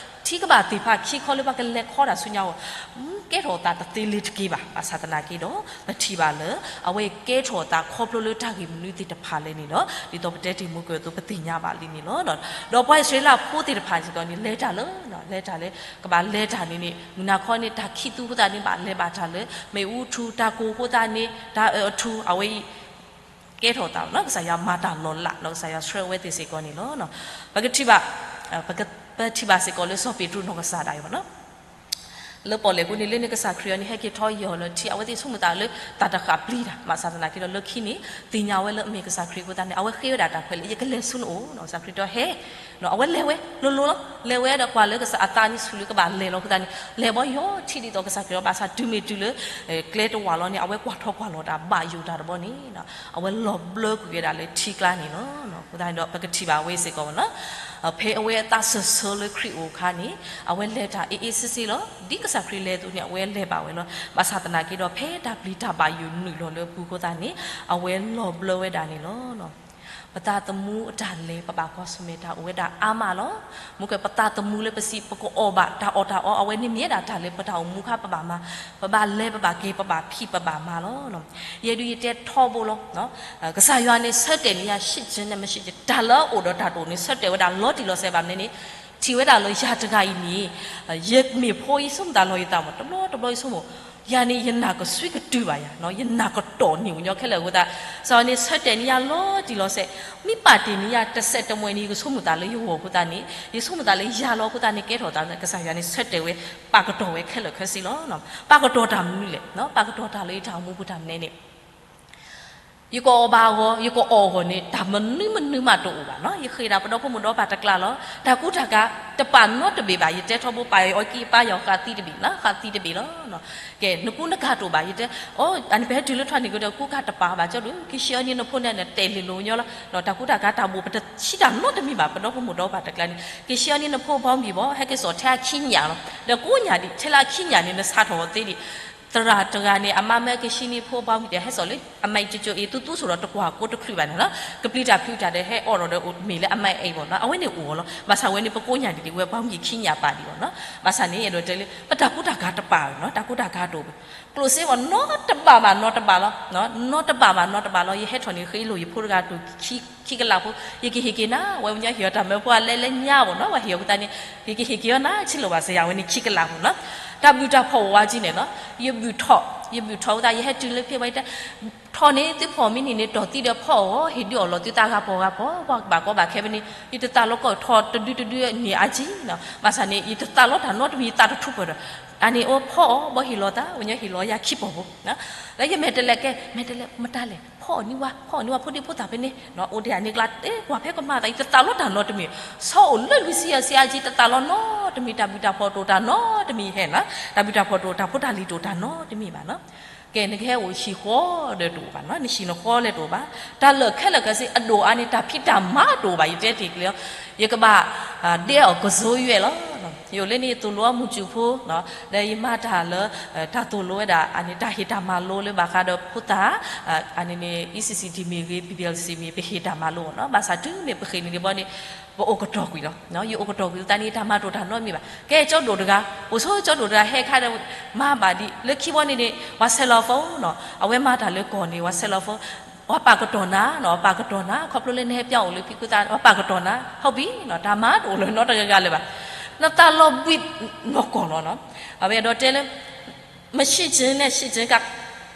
ထံကဘၣ်သ့ၣ်ဖးခံခီလၢပှၤကလဲၤခီတၢ်ဆူညါအဂီၢ် ကဲထီၣ်သးတသ့လၢၤတက့ၢ်ဘၣ်. ဘၣ်ဆၣ်သနာ်က့ဒီး ပထံၣ်ဘၣ်လၢ အဝဲကဲထီၣ်သးခီဖျိလၢတၢ်ဂ့ၢ်မနုၤသ့ၣ်တဖၣ်လဲၣ်န့ၣ်လီၤ. ဒ်သိးပတဲတ့ၢ်မူကၢၢ်အသိး ပသ့ၣ်ညါဘၣ်လံန့ၣ်လီၤ. ဒီးပှၤအံၣ်စရ့လးဖိသ့ၣ်တဖၣ်စ့ၢ်ကီးန့ၣ် လဲၤတၢ်လၢ လဲၤတၢ်လၢ ကဘၣ်လဲၤတၢ်န့ၣ်န့ၣ် မုၢ်နၤခီန့ၣ် တၢ်ခံးသူအဃိသတးန့ၣ် ဘၣ်လဲၤဘၣ်တၢ်လၢ မ့ၣ်အူထူ တၢ်ကိၢ်အဃိသတးန့ၣ် တၢ်အၢၣ်အထူ အဝဲအံၤ ကဲထီၣ်သးလီၤနီၤ. ကစၢ်ယွၤမၤတၢ်လီၤလး ဒီးကစၢ်ယွၤဆှၢအဝဲသ့ၣ်စ့ၢ်ကီးန့ၣ်လီၤ. ပကထံၣ်ဘၣ် ပက ပထံၣ်ဘၣ်စ့ၢ်ကီးလၢစီၤပ့းတရူးနီၢ်ကစၢ်ဒၣ်အံၤဘၣ်နီၤ. လၢပီၣ်လဲၣ်ပူၤန့ၣ် လၢန့ၣ်ကစၢ်ခရံာ်အီၤန့ၣ် ဟဲက့ၤထီၣ်ယီၤလၢထံ အဝဲသ့ၣ်ဆိကမိၣ်သးလၢ တၢ်တဃၣ်ပျံၤတၢ် ဘၣ်ဆၣ်သနာ်က့ဒီးလၢခံန့ၣ် သ့ၣ်ညါဝဲလၢအမ့ၢ်ကစၢ်ခရံာ်အဃိသတးန့ၣ် အဝဲဃ့ဝဲဒၣ်တၢ်ခွဲးလၢ ယကလဲၤဆူနအိၣ်နီၤ ကစၢ်ခရံာ်တဲဟဲ အဝဲလဲၤဝဲလိၤလိၤလီၤ လဲၤဝဲဒီးကွၢ်လၢကစၢ်အသးန့ၣ်ဆူၣ်လၢကဘၣ်လဲၤလီၤအဃိသတးန့ၣ် လဲၤဘီယီၤထံဒ်သိးကစၢ်ခရံာ်လီၤ ဘၣ်ဆၣ်တုၤမ့ၢ်တုၤလၢ ကျဲတဝၢ်လီၤန့ၣ် အဝဲကွၢ်ထီၣ်ကွၢ်လီၤတၢ်ဘၣ်ယိၣ်တၢ်တဘီန့ၣ် အဝဲလီၤဘျၢကွံာ်ဝဲဒၣ်လၢထံကျါန့ၣ်လီၤ. အဃိသတးန့ၣ်ဒီး ပကထံၣ်ဘၣ်ဝဲစ့ၢ်ကီးနီၤ ဖဲအဝဲအသးစၢၢ်ဆၢလၢခရံာ်အိၣ်အခါန့ၣ် အဝဲလဲၤတၢ်အ့ၣ်အ့ၣ်ဆ့ဆ့လီၤ. ဒ်ကစၢ်ခရံာ်လဲၤအသိးန့ၣ် အဝဲလဲၤဘၣ်ဝဲလီၤ. ဘၣ်ဆၣ်သနာ်က့ဒီး ဖဲတၢ်ပျံၤတၢ်ဘၣ်ယိၣ်နုာ်လီၤလၢအပူၤအဃိသတးန့ၣ် အဝဲလီၤဘျၢဝဲဒၣ်န့ၣ်လီၤ. ပသးသမူအတၢ်လဲၤ ပဘၣ်ကွၢ်ဆၢၣ်မဲာ်တၢ်အိၣ်ဝဲဒၣ်အါမးလီၤ. မ့ၢ်ကွၢ်ပသးသမူလၢပစံး ပကအီၣ်ဘၣ်တၢ်အီၣ်တၢ်အီ အဝဲန့ၣ်မ့ၢ်ဝဲဒၣ်တၢ်လၢပတၢ်အိၣ်မူအခါ ပဘၣ်မၤ ပဘၣ်လဲၤ ပဘၣ်က့ၤ ပဘၣ်ဖံး ပဘၣ်မၤလီၤ. ယဲဒုးယတဲထီဘိလီၤ. ကစၢ်ယွၤန့ၣ် ဆၢတဲာ်န့ၢ်ယၤ ရှိချင်နဲ့မရှိချင် တၢ်လၢအအိၣ်ဒီးတၢ်တအိၣ်န့ၣ် ဆၢတဲာ်ဝဲဒၣ်လီၤတံၢ်လီၤဆဲးဘၣ်မနုၤန့ၣ် ထံၣ်ဝဲဒၣ်လၢယၤတဂၤအံၤန့ၣ် ယမ့ၢ်ဖိ ယဆိကမိၣ်သးလီၤယသးမး တဘျီတဘျီယဆိကမိၣ် ယၤန့ၣ် ယနာ်ကစူၣ်ကတုၤဘၣ်ယၤ, ယနာ်ကတီၢ်န့ၢ်ပှၤကညီခဲလၢာ်အဃိသတး, ကစၢ်ယွၤန့ၣ်ဆၢတဲာ်န့ၢ်ယၤလီၤတံၢ်လီၤဆဲး, မ့ၢ်ပာ်တ့ၢ်န့ၢ်ယၤတစဲးတမှဲၤန့ၣ် ယကဆိကမိၣ်သးလၢယဂီၢ်အဃိသတးန့ၣ်, ယဆိကမိၣ်သးလၢယၤလီၤအဃိသတးန့ၣ် ကဲထီၣ်သးန့ၣ် ကစၢ်ယွၤန့ၣ်ဆၢတဲာ်ဝဲ ပာ်ကတီၢ်ဝဲခဲလၢာ်ခဲဆ့လီၤ. ပာ်ကတီၢ်တၢ်မနုၤလဲၣ်, ပာ်ကတီၢ်တၢ်လၢယတၢ်အိၣ်မူပူၤတၢ်မနုၤန့ၣ် ယကအီၣ်ဘၣ်အဂီၢ်, ယကအီၣ်အဂီၢ်န့ၣ် တၢ်မနုၤမနုၤမးတအိၣ်ဘၣ်နီၤ. ယဃ့တၢ်ပဒီဖိမိၢ်ဒီပၢ်တကျါလီၤ. တၢ်ကူတၢ်ကၤတပာ်နီတဘ့ၣ်ဘၣ်. ယတဲထီဘိပာ်အီၤကံအပၢ်ယီၤ ဃာ်သံတဘ့ၣ်နီၤ, ဃာ်သံတဘ့ၣ်လီၤ. ကဲ နကူနကၤတအိၣ်ဘၣ်. ယတဲ အန့ၣ် ပဟဲတုၤလၢထီၣ်န့ၣ်ကဒီး ကူကၤတပာ်ဘၣ်ကၠီဒုး, က့ၤဆှၢအီၤန့ၣ်နဖိန့ၣ် နတဲာ်လံာ်လိာ်ညီလီၤ. တၢ်ကူတၢ်ကၤတၢ်ဘိၣ် ပတဆံးတၢ်နီတမံၤဘၣ်. ပဒီဖိမိၢ်ဒီပၢ်တကျါန့ၣ် က့ၤဆှၢအီၤန့ၣ်နဖိဘီမုၢ်ဘီ ဟဲက့ၤစိာ်ထဲအခံညၣ်လီၤ. ဒီးကိးညၣ်ဒံး ထဲလၢအခံညၣ်န့ၣ် နဆါထီၣ်အီၤသ့ဒံး သရၣ်တဂၤန့ၣ် အမါမၢက့ၤဆှၢန့ၢ်ဖိဘီမုၢ်ဒီး ဟဲစိာ်လၢ အမါကၠိကၠိအံၤ သူသူစိာ်ဒီးတကွၢ်ကိးတချုးဘၣ်န့ၣ်လီၤ. ကပျံၤတၢ်ဖုးတၢ်ဒီး ဟဲအီၣ်ဒီးဒီးမ့ၢ်လၢအမါအဲၣ်ဘၣ်နီၤ. အဝဲန့ၣ်အိၣ်လီၤ. ဘၣ်ဆၣ်ဝဲန့ၣ် ပကိးညၣ်ဒံးဒံး ဝဲဘီမုၢ်ခံညၣ်ပာ်ဒံးဘၣ်နီၤ. ဘၣ်ဆၣ်န့ၣ် အဲၣ်ဒိးတဲလၢ ပတၢ်ကူတၢ်ကၤတပာ်ဘၣ်နီၤ, တၢ်ကူတၢ်ကၤတအိၣ်ဘၣ်. ကျိၣ်စ့ဝဲနီတဘၣ်ဘၣ်နီတဘၣ်လီၤ. နီတဘၣ်ဘၣ်နီတဘၣ်လီၤ. ယဟဲထီၣ်န့ၣ် ဃ့လိာ်ယဖိတဂၤတိၢ်ခံကလးဖိ, ယကဟ့ၣ်က့ၤနၤ, ဝဲပှၤညီဟ့ၣ်အီၤတၢ်မၢဖိအလဲလဲညါဘၣ်နီၤ, ပှၤဟ့ၣ်အီၤအဃိသတးန့ၣ် ယကဟ့ၣ်က့ၤအီၤနၤ ဆံးလိာ်ဘၣ်စ့ၢ်ကီး အဝဲန့ၣ်ခံကလးဖိနီၤ. တၢ်ဘုၣ်တၢ်ဖှီၣ်အိၣ်ဝဲက့ၤန့ၣ်လီၤ. ယဘုၣ်ထီၣ်, ယဘုၣ်ထီၣ်အဃိသတး ယဟဲတုၤလၢဖဲဝဲတၢ် ထီၣ်န့ၣ် သုဖှီၣ်မ့ၢ်န့ၢ်န့ၣ် တီၢ်သံဒီးဖီအီၤ ဟ့ၣ်ဒုးအီၣ်လီၤသုသးဂၤပီၤဂၤပီၤ, ပှၤဘၣ်ကီဘၣ်ခဲဖဲန့ၣ် ယတသးလီကီၢ်ထီၣ်တဒုတဒုန့ၣ်အါကံနီၤ. ဘၣ်ဆၣ်န့ၣ် ယတသးလီတၢ်နီတမံၤ ယသးတထူၣ်ပၢၢ်ဒီး အန့ၣ်အိၣ်ဖီအီၤ ဘီဟ့ၣ်လီၤသး ဝဲညီဟ့ၣ်လီၤယၤခံပီၤဖိ လၢယမဲာ်တဲးလဲးကဲ မဲာ်တဲးလဲး မတၤလဲၣ် ဖီအီၤန့ၢ်ဝဲ ဖီအီၤန့ၢ်ဝဲ ဖိဒံဖိသၣ်ဖဲန့ၣ် အိၣ်ဒံးအန့ၣ်ကျါ ကွၢ်ဖဲကမၤသး ယတသးလီတၢ်နီတမံၤ, ဆီအိၣ်လၢလွံၢ်ဆံယဲၢ်ဆံအါကံ တသးလီနီတမံၤ, တၢ်ဘုၣ်တၢ်ဖှီၣ်တအိၣ်တၢ်နီတမံၤဟဲနီၤ, တၢ်ဘုၣ်တၢ်ဖှီၣ်တအိၣ် တၢ်ဖိတၢ်လံၤတအိၣ်တၢ်နီတမံၤဘၣ်နီၤ. ကဲ နကဟဲအိၣ်ဟံၣ်ဃီဒီးတအိၣ်ဘၣ်နီၤ, နဟံၣ်နဃီလၢတအိၣ်ဘၣ်, တၢ်လၢာ်ခဲလၢာ်ခဲဆ့ အဒိၣ်အါန့ၣ် တၢ်ဖံးတၢ်မၤတအိၣ်ဘၣ်, ယတဲတ့ၢ်ကျဲၤအီၤ, ယကဘၣ် ဒဲအီၤကစိယွဲၢ်လီၤ. ယအိၣ်လၢန့ၣ် ယသိၣ်လိအီၤမုၢ်စူၤဖိ, ဒီးယမၤတၢ်လၢ တၢ်သိၣ်လိဝဲဒၣ် အန့ၣ် တၢ်ဟ့ၣ်တၢ်မၤလိလၢဘၣ်ဃးဒီးဖိသၣ်, အန့ၣ်န့ၣ် E C C D မ့ၢ်ဂ့ၤ B B L C မ့ၢ် ပဟ့ၣ်တၢ်မၤလိနီၤ, ဘၣ်ဆၣ်တုၤမ့ၢ်ပဃ့ၢ်န့ၣ်တဘျီန့ၣ် ပအိၣ်ကတီၢ်ကွံာ်လီၤ. ယအိၣ်ကတီၢ်ကွံာ်သတးန့ၣ် တၢ်မၤတအိၣ်တၢ်နီတမံၤဘၣ်. ကဲ ကၠီဒိၣ်တဂၤ, အိၣ်ဆိကၠီဒိၣ်တဂၤဟဲခါဒီး မၤဘၣ်ဒံး လၢခံဘီန့ၣ်န့ၣ် ပှၤဆဲးလီၤဖိနီၤ, အဝဲမၤတၢ်လၢကီၢ်န့ၣ် ပှၤဆဲးလီၤဖိ, ပှၤပာ်ကတီၢ်နၤနီၤ, ပာ်ကတီၢ်နၤ, ခီဖျိလၢနဟဲပၠီအိၣ်လၢဖံခိသး ပှၤပာ်ကတီၢ်နၤ, ဟုတ်ပြီနီၤ, တၢ်မၤတအိၣ်လၢၤနီတဂၤဂၤလၢၤဘၣ်. နသးလီၤဘှံးနီၢ်ကီၢ်လီၤနီၤ. အဝဲအဲၣ်ဒိးတဲလၢ မရှိခြင်းနဲ့ ရှိခြင်းက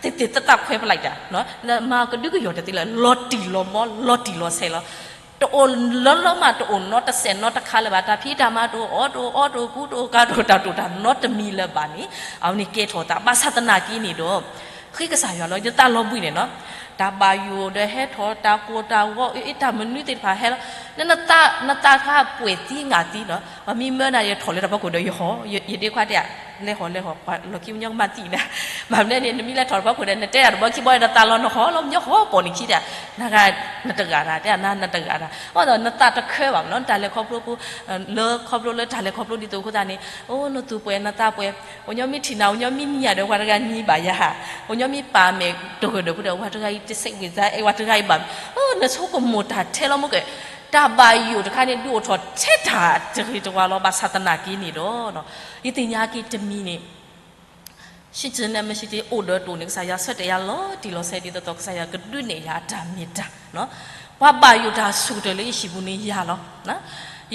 သင့်သင့်သက်သက်ခွဲပလိုက်တာ, နမၤကဒုကယီၢ်တသ့လၢၤ, လီၤတံၢ်လီၤမီ လီၤတံၢ်လီၤဆဲးလီၤ. တအိၣ်လၢလီၤမး တအိၣ်နီတစဲးနီတခါလၢၤဘၣ်, တၢ်ဖံးတၢ်မၤတအိၣ် အီၣ်တအိၣ် အီတအိၣ် ကူတအိၣ် ကၤတအိၣ် တၢ်တအိၣ်တၢ်နီတမံၤလၢၤဘၣ်န့ၣ် အဝဲန့ၣ်ကဲထီၣ်သး ဘၣ်ဆၣ်သနာ်က့န့ၣ်ဒီး ဃ့ကစၢ်ယွၤလီၤ ယသးလီၤဘှံးန့ၣ်နီၤ. တၢ်ဘၣ်ယိၣ်ဒီးဟဲထီၣ် တၢ်ကိၢ်တၢ်ဂီၤ အ့ တၢ်မနုၤသ့ၣ်တဖၣ်ဟဲလီၤ, န နသးတခါပှဲၤသံငါသံနီၤ, ပှၤမံမၢနၤ ယထီၣ်လၢတၢ်ဖီခိၣ်ဒီးယဟီၣ်, ယဒ့ခွါတဲ လဲၤဟီၣ်လဲၤဟီၣ် ပှၤလီၢ်ခံပညီကမၤသံနၤ, ဘၣ်မနုၤန့ၣ် နမ့ၢ်လဲၤထီၣ်တၢ်ဖီခိၣ်ဒီး နတဲတၢ်တဘီခံဘီ နသးလီၤနဟီၣ်လီၤ မညီဟီၣ်ပိာ်န့ၣ်ခံတဲ, နဂၤနတဂၤတၢ် တဲနၤနတဂၤတၢ်, အဃိဒီး နသးတခၢဘၣ်မနီၤ, တၢ်လဲၤခီဖျိဖိ လၢခီဖျိလၢတၢ်လဲၤခီဖျိဒ်သိးအဃိသတးန့ၣ် အိၣ် နသူၣ်ပှဲၤနသးပှဲၤ, ပှၤညီမ့ၢ်ထံၣ်နၤ ပှၤညီမ့ၢ်နံၤယၤဒီး ပှၤတဂၤနံၤဘၣ်ယၤဟး, ပှၤညီမ့ၢ်ပာ်မဲာ်တဂၢၢ်ဒီး ပှၤတဂၤအံၤတစဲးဝံၤသးအဲၣ် ပှၤတဂၤအံၤဘၣ်, အိၣ် နဆိကမိၣ်တၢ်ထဲလီၤမ့ၢ်ကဲ, တၢ်ဘၣ်ယိၣ်တခါန့ၣ် ဒုးအိၣ်ထီၣ်ထဲတၢ်တဂ့ၤတဝါလီၤ, ဘၣ်ဆၣ်သနာ်က့န့ၣ်ဒီး ယသ့ၣ်ညါက့ၤတမံၤန့ၣ် ရှိခြင်းနဲ့ မရှိခြင်း အိၣ်ဒီးတအိၣ်န့ၣ် ကစၢ်ယွၤဆၢတဲာ်ယၤလီၤတံၢ်လီၤဆဲးဒ်သိးသိး ကစၢ်ယွၤကဒုးနဲၣ်ယၤအတၢ်မ့ၢ်တၢ်, ပှၤဘၣ်ယိၣ်တၢ်ဆူၣ်ကတၢၢ်လၢယဟံၣ်ပူၤန့ၣ်ယၤလီၤ.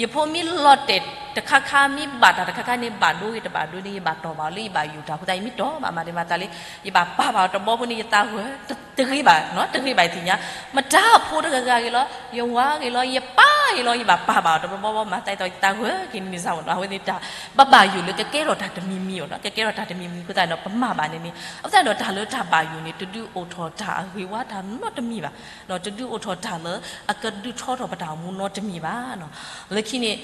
ယဖိမ့ၢ်လီၤတဲာ်တခါခါ မ့ၢ်ဘၣ်တၢ်တခါခါန့ၣ် ဘၣ်ဒိဂ့ၤတဘၣ်ဒိန့ၣ် ယဘၣ်တီၢ်ဘၣ်အီၤလၢယဘၣ်ယိၣ်တၢ်အဃိသတး ယမ့ၢ်တီၢ်ဘၣ်မၤဒဲးမၤသးလၢ ယဘၣ်ပာ်ဘၣ်အီၤတဘီဖိန့ၣ် ယသးဂၢၢ် တဂ့ၤဘၣ်နီၤ, တဂ့ၤဘၣ်ယသ့ၣ်ညါ, မတၤဖိတဂၤဂၤဂ့ၤလီၤ, ယဝၤဂ့ၤလီၤ, ယပၢ် ယမၤအံၤလီၤ ယဘၣ်ပာ်ဘၣ်အီၤ တဘျီဘျီဘျီ မၤသးဒ်သိးယသးဂၢၢ်က့ၤန့ၣ်န့ၣ်စ့ၢ်ကီးနီၤ အဝဲန့ၣ်တၢ် ပဘၣ်ယိၣ်လၢကကဲထီၣ်တၢ်တမံၤမံၤအီၤနီၤ ကကဲထီၣ်တၢ်တမံၤမံၤအဃိသတးဒီး ပမၤဘၣ်န့ၣ်န့ၣ် အဃိသတးဒီးတၢ်လၢတၢ်ဘၣ်ယိၣ်န့ၣ် တဒုးအိၣ်ထီၣ်တၢ်အဂ့ၤဝါတၢ်နီတမံၤဘၣ်, တဒုးအိၣ်ထီၣ်တၢ်လၢအကဒုးထီထီၣ်ပတၢ်အိၣ်မူနီတမံၤဘၣ်. လၢခံန့ၣ်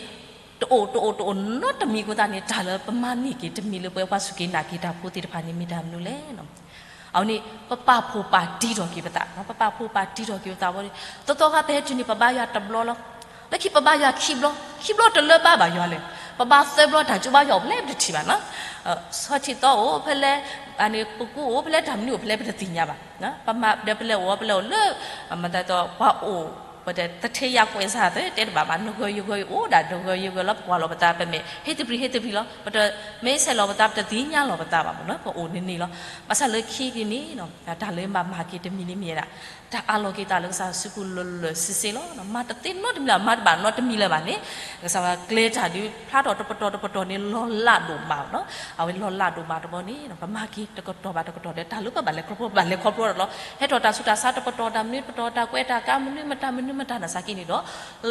တအိၣ်တအိၣ်တအိၣ်နီတမံၤအဃိသတးန့ၣ် တၢ်လၢပမၤန့ၢ်က့ၤတမံၤလၢပဝဲပှၤစူၢ်က့ၤနာ်က့ၤတၢ်ဖိသ့ၣ်တဖၣ်န့ၣ် မ့ၢ်တၢ်မနုၤလဲၣ်. အဝဲန့ၣ် ပပာ်ဖှိၣ်ပာ်တံၢ်ထီၣ်က့ၤပသး, ပပာ်ဖှိၣ်ပာ်တံၢ်ထီၣ်က့ၤပသးဝဲန့ၣ် သီသီခါပဟဲတုၤန့ၣ် ပဘါယွၤတဘျီလီၤ. လၢခံပဘါယွၤခံဘျီ, ခံဘျီတလၢဘါဘၣ်ယွၤလဲၣ်. ပဘါသၢဘျီ တၢ်ကၠိဘါယွၤအိၣ်ဖဲလဲၣ်ပတထံၣ်ဘၣ်နီၤ. ဆီထံးသီအိၣ်ဖဲလဲၣ်, ပကူအိၣ်ဖဲလဲၣ် တၢ်မနုၤအိၣ်ဖဲလဲၣ်ပတသ့ၣ်ညါဘၣ်. ပမၤဒီးပလဲၤအိၣ် ပလဲၤအိၣ်လၢ မၤသးဒ်သိး ပှၤအိၣ် ပတသထ့ယါကွဲးစၢ်သ့ တဲတဘၣ်ဘၣ် နဂၢၢ်ယဂၢၢ်အိၣ်ဒၣ် နဂၢၢ်ယဂၢၢ်လီၤ ပကွၢ်လီၤပသး ပမ့ၢ်ဟ့ၣ်တပျံၤ ဟ့ၣ်တပျံၤလီၤ ပတမ့ၢ်ဆဲးလီၤပသး ပတသ့ၣ်ညါလီၤပသးဘၣ်မ့ၢ်နီၤ ပအိၣ်န့ၣ်န့ၣ်လီၤ. ဘၣ်ဆၣ်လၢခံက့ၤန့ၣ် တၢ်လၢဘၣ်မၤက့ၤတမံၤန့ၣ်မ့ၢ်ဝဲဒၣ် တၢ်အးလီၤက့ၤသးလၢကစၢ်ယွၤစုပူၤလၢာ်လၢာ်ဆ့ဆ့လီၤ. မၤတသ့နီတမံၤလၢၤ မၤတဘၣ်နီတမံၤလၢၤဘၣ်န့ၣ် ကစၢ်ယွၤကျဲတၢ်ဒုးဖျါထီၣ်တပတီၢ်တပတီၢ်န့ၣ် လီၤလးဒိၣ်မးနီၤ. အဝဲလီၤလးဒိၣ်မးတဘျီန့ၣ် ပမၤက့ၤတကတီၢ်ဘၣ်တကတီၢ်ဒီး တၢ်လၢပဘၣ်လဲၤခီဖျိ ဘၣ်လဲၤခီဖျိဒီးလီၤ. ဟဲထီၣ်တၢ်ဆူးတၢ်ဆါတပတီၢ် တၢ်မနုၤတပတီၢ် တၢ်ကွဲးတၢ်ကါမနုၤမတၤမနုၤမတၤ နာ်သက့န့ၣ်ဒီး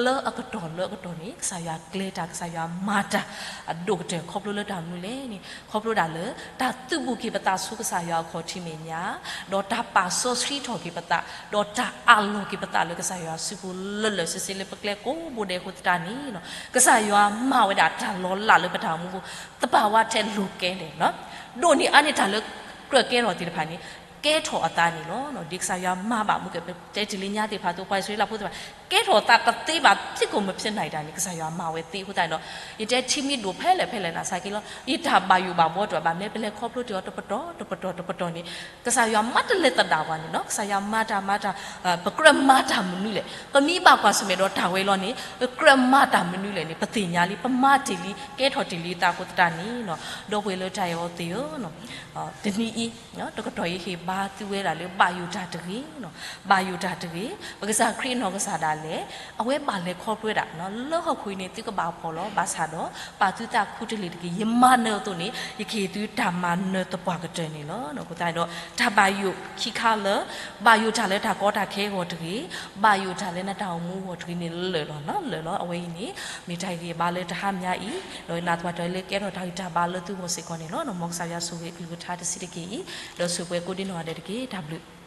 လၢအကတီၢ်လၢအကတီၢ်န့ၣ် ကစၢ်ယွၤကျဲတၢ် ကစၢ်ယွၤမၤတၢ် အဒိၣ်ကတၢၢ်ခီဖျိလၢတၢ်မနုၤလဲၣ်န့ၣ် ခီဖျိဒၣ်လၢ တၢ်သုးဘူးက့ၤပသးဆူကစၢ်ယွၤအခီၣ်ထံးမဲာ်ညါ ဒီးတၢ်ပာ်စီဆှံထီၣ်က့ၤပသး ဒီးတၢ်အးလီၤက့ၤပသးလၢကစၢ်ယွၤစုပူၤလၢာ်လၢာ်ဆ့ဆ့ လၢပကျဲကိးဘိဒဲးအဃိသတးန့ၣ် ကစၢ်ယွၤမၤဝဲဒၣ်တၢ်လီၤလးလၢပတၢ်အိၣ်မူပူၤ သပှၢ်ဝါထဲလိၤကဲလဲၣ် ဒိၣ်န့ၢ်အါန့ၢ်တၢ်လၢကြၢးကဲထီၣ်သ့ၣ်တဖၣ်န့ၣ် ကဲထီၣ်အသးန့ၣ်လီၤ. ဒ်ကစၢ်ယွၤမၤဘၣ်မူကဲ ပတဲတ့ၢ်လံညါသ့ၣ်တဖၣ်အသိး ပှၤအံၣ်စရ့လးဖိသ့ၣ်တဖၣ် ကဲထီၣ်သးတသ့ဘၣ် ဖံးကိၣ်မုၢ်ဖံးနၢ်အံၤတၢ်န့ၣ် ကစၢ်ယွၤမၤဝဲသ့အဃိသတးန့ၣ်ဒီး ယတဲထံမံၤဒိၣ်ဖဲလဲၣ်ဖဲလဲၣ်နာ်သက့လီၤ. ယတၢ်ဘၣ်ယိၣ်ဘၣ်ဘှီတအိၣ်ဘၣ် မ့ၢ်ပလဲၤခီဖျိတ့ၢ်အီၤတပတီၢ်တပတီၢ်တပတီၢ်န့ၣ် ကစၢ်ယွၤမၤတလဲၤသဒၣ်ပှၤန့ၣ်နီၤ ကစၢ်ယွၤမၤတၢ်မၤတၢ် ပကြၢးမၤတၢ်မနုၤလဲၣ် ပမ့ၢ်ဘၣ်ကွၢ်ဆၢၣ်မဲာ်ဒီးတၢ်ဝဲလီၤန့ၣ် ပကြၢးမၤတၢ်မနုၤလဲၣ်န့ၣ် ပသ့ၣ်ညါလံ ပမၤတ့ၢ်လံ ကဲထီၣ်တ့ၢ်လံသးအဃိသတးန့ၣ်နီၤ ဒီပုၢ်ဝဲၢ်လၢတၢ်အဲၣ်အီၤသ့ၣ်ဧၢ တနံၤအံၤ တကတီၢ်အံၤ ဟ့ၣ်ဘါသုဝဲဒၣ်လၢ ဘၣ်ယိၣ်တၢ်တဂ့ၤ, ဘၣ်ယိၣ်တၢ်တဂ့ၤ, ပကစၢ်ခရံာ်အနီၢ်ကစၢ်ဒၣ်လဲာ် အဝဲဘၣ်လဲၤခီဖျိဝဲဒၣ် လၢဟီၣ်ခိၣ်အံၤန့ၣ် သုကဘၣ်ဖှီၣ်လီၤ ဘၣ်ဆၣ်ဒီး ပာ်သုသးခူတလ့ၢ်တက့ၢ် ယမၤနၢၤအသိးန့ၣ် ယကဟ့ၣ်သုတၢ်မၤနၢၤသပှၢ်ကတၢၢ်န့ၣ်လီၤ. အဃိသတးဒီး တၢ်ဘၣ်ယိၣ်ခံခါလၢ ဘၣ်ယိၣ်တၢ်လၢတၢ်ကီတၢ်ခဲအဂီၢ်တဂ့ၤ, ဘၣ်ယိၣ်တၢ်လၢနတၢ်အိၣ်မူအဂီၢ်တဂ့ၤန့ၣ် လၢာ်လီၤ လၢာ်လီၤ အဝဲအံၤန့ၣ် မ့ၢ်တၢ်ဂ့ၢ်ဘါလၢတဟါမၢ်အံၤ ဒီးနၢ်သပှၢ်တၢၢ်လၢကဲထီၣ်တၢ်ဂံၢ်တၢ်ဘါလၢသုဂီၢ်စ့ၢ်ကီးန့ၣ်လီၤ. မ်ကစၢ်ယွၤဆိၣ်ဂ့ၤအကလုၢ်ကထါတဆံးတက့ၢ်အံၤ ဒီးဆိၣ်ပှဲၤကိးဒံနီၢ်ဂၤဒဲးတက့ၢ်. တၢ်ဘျုး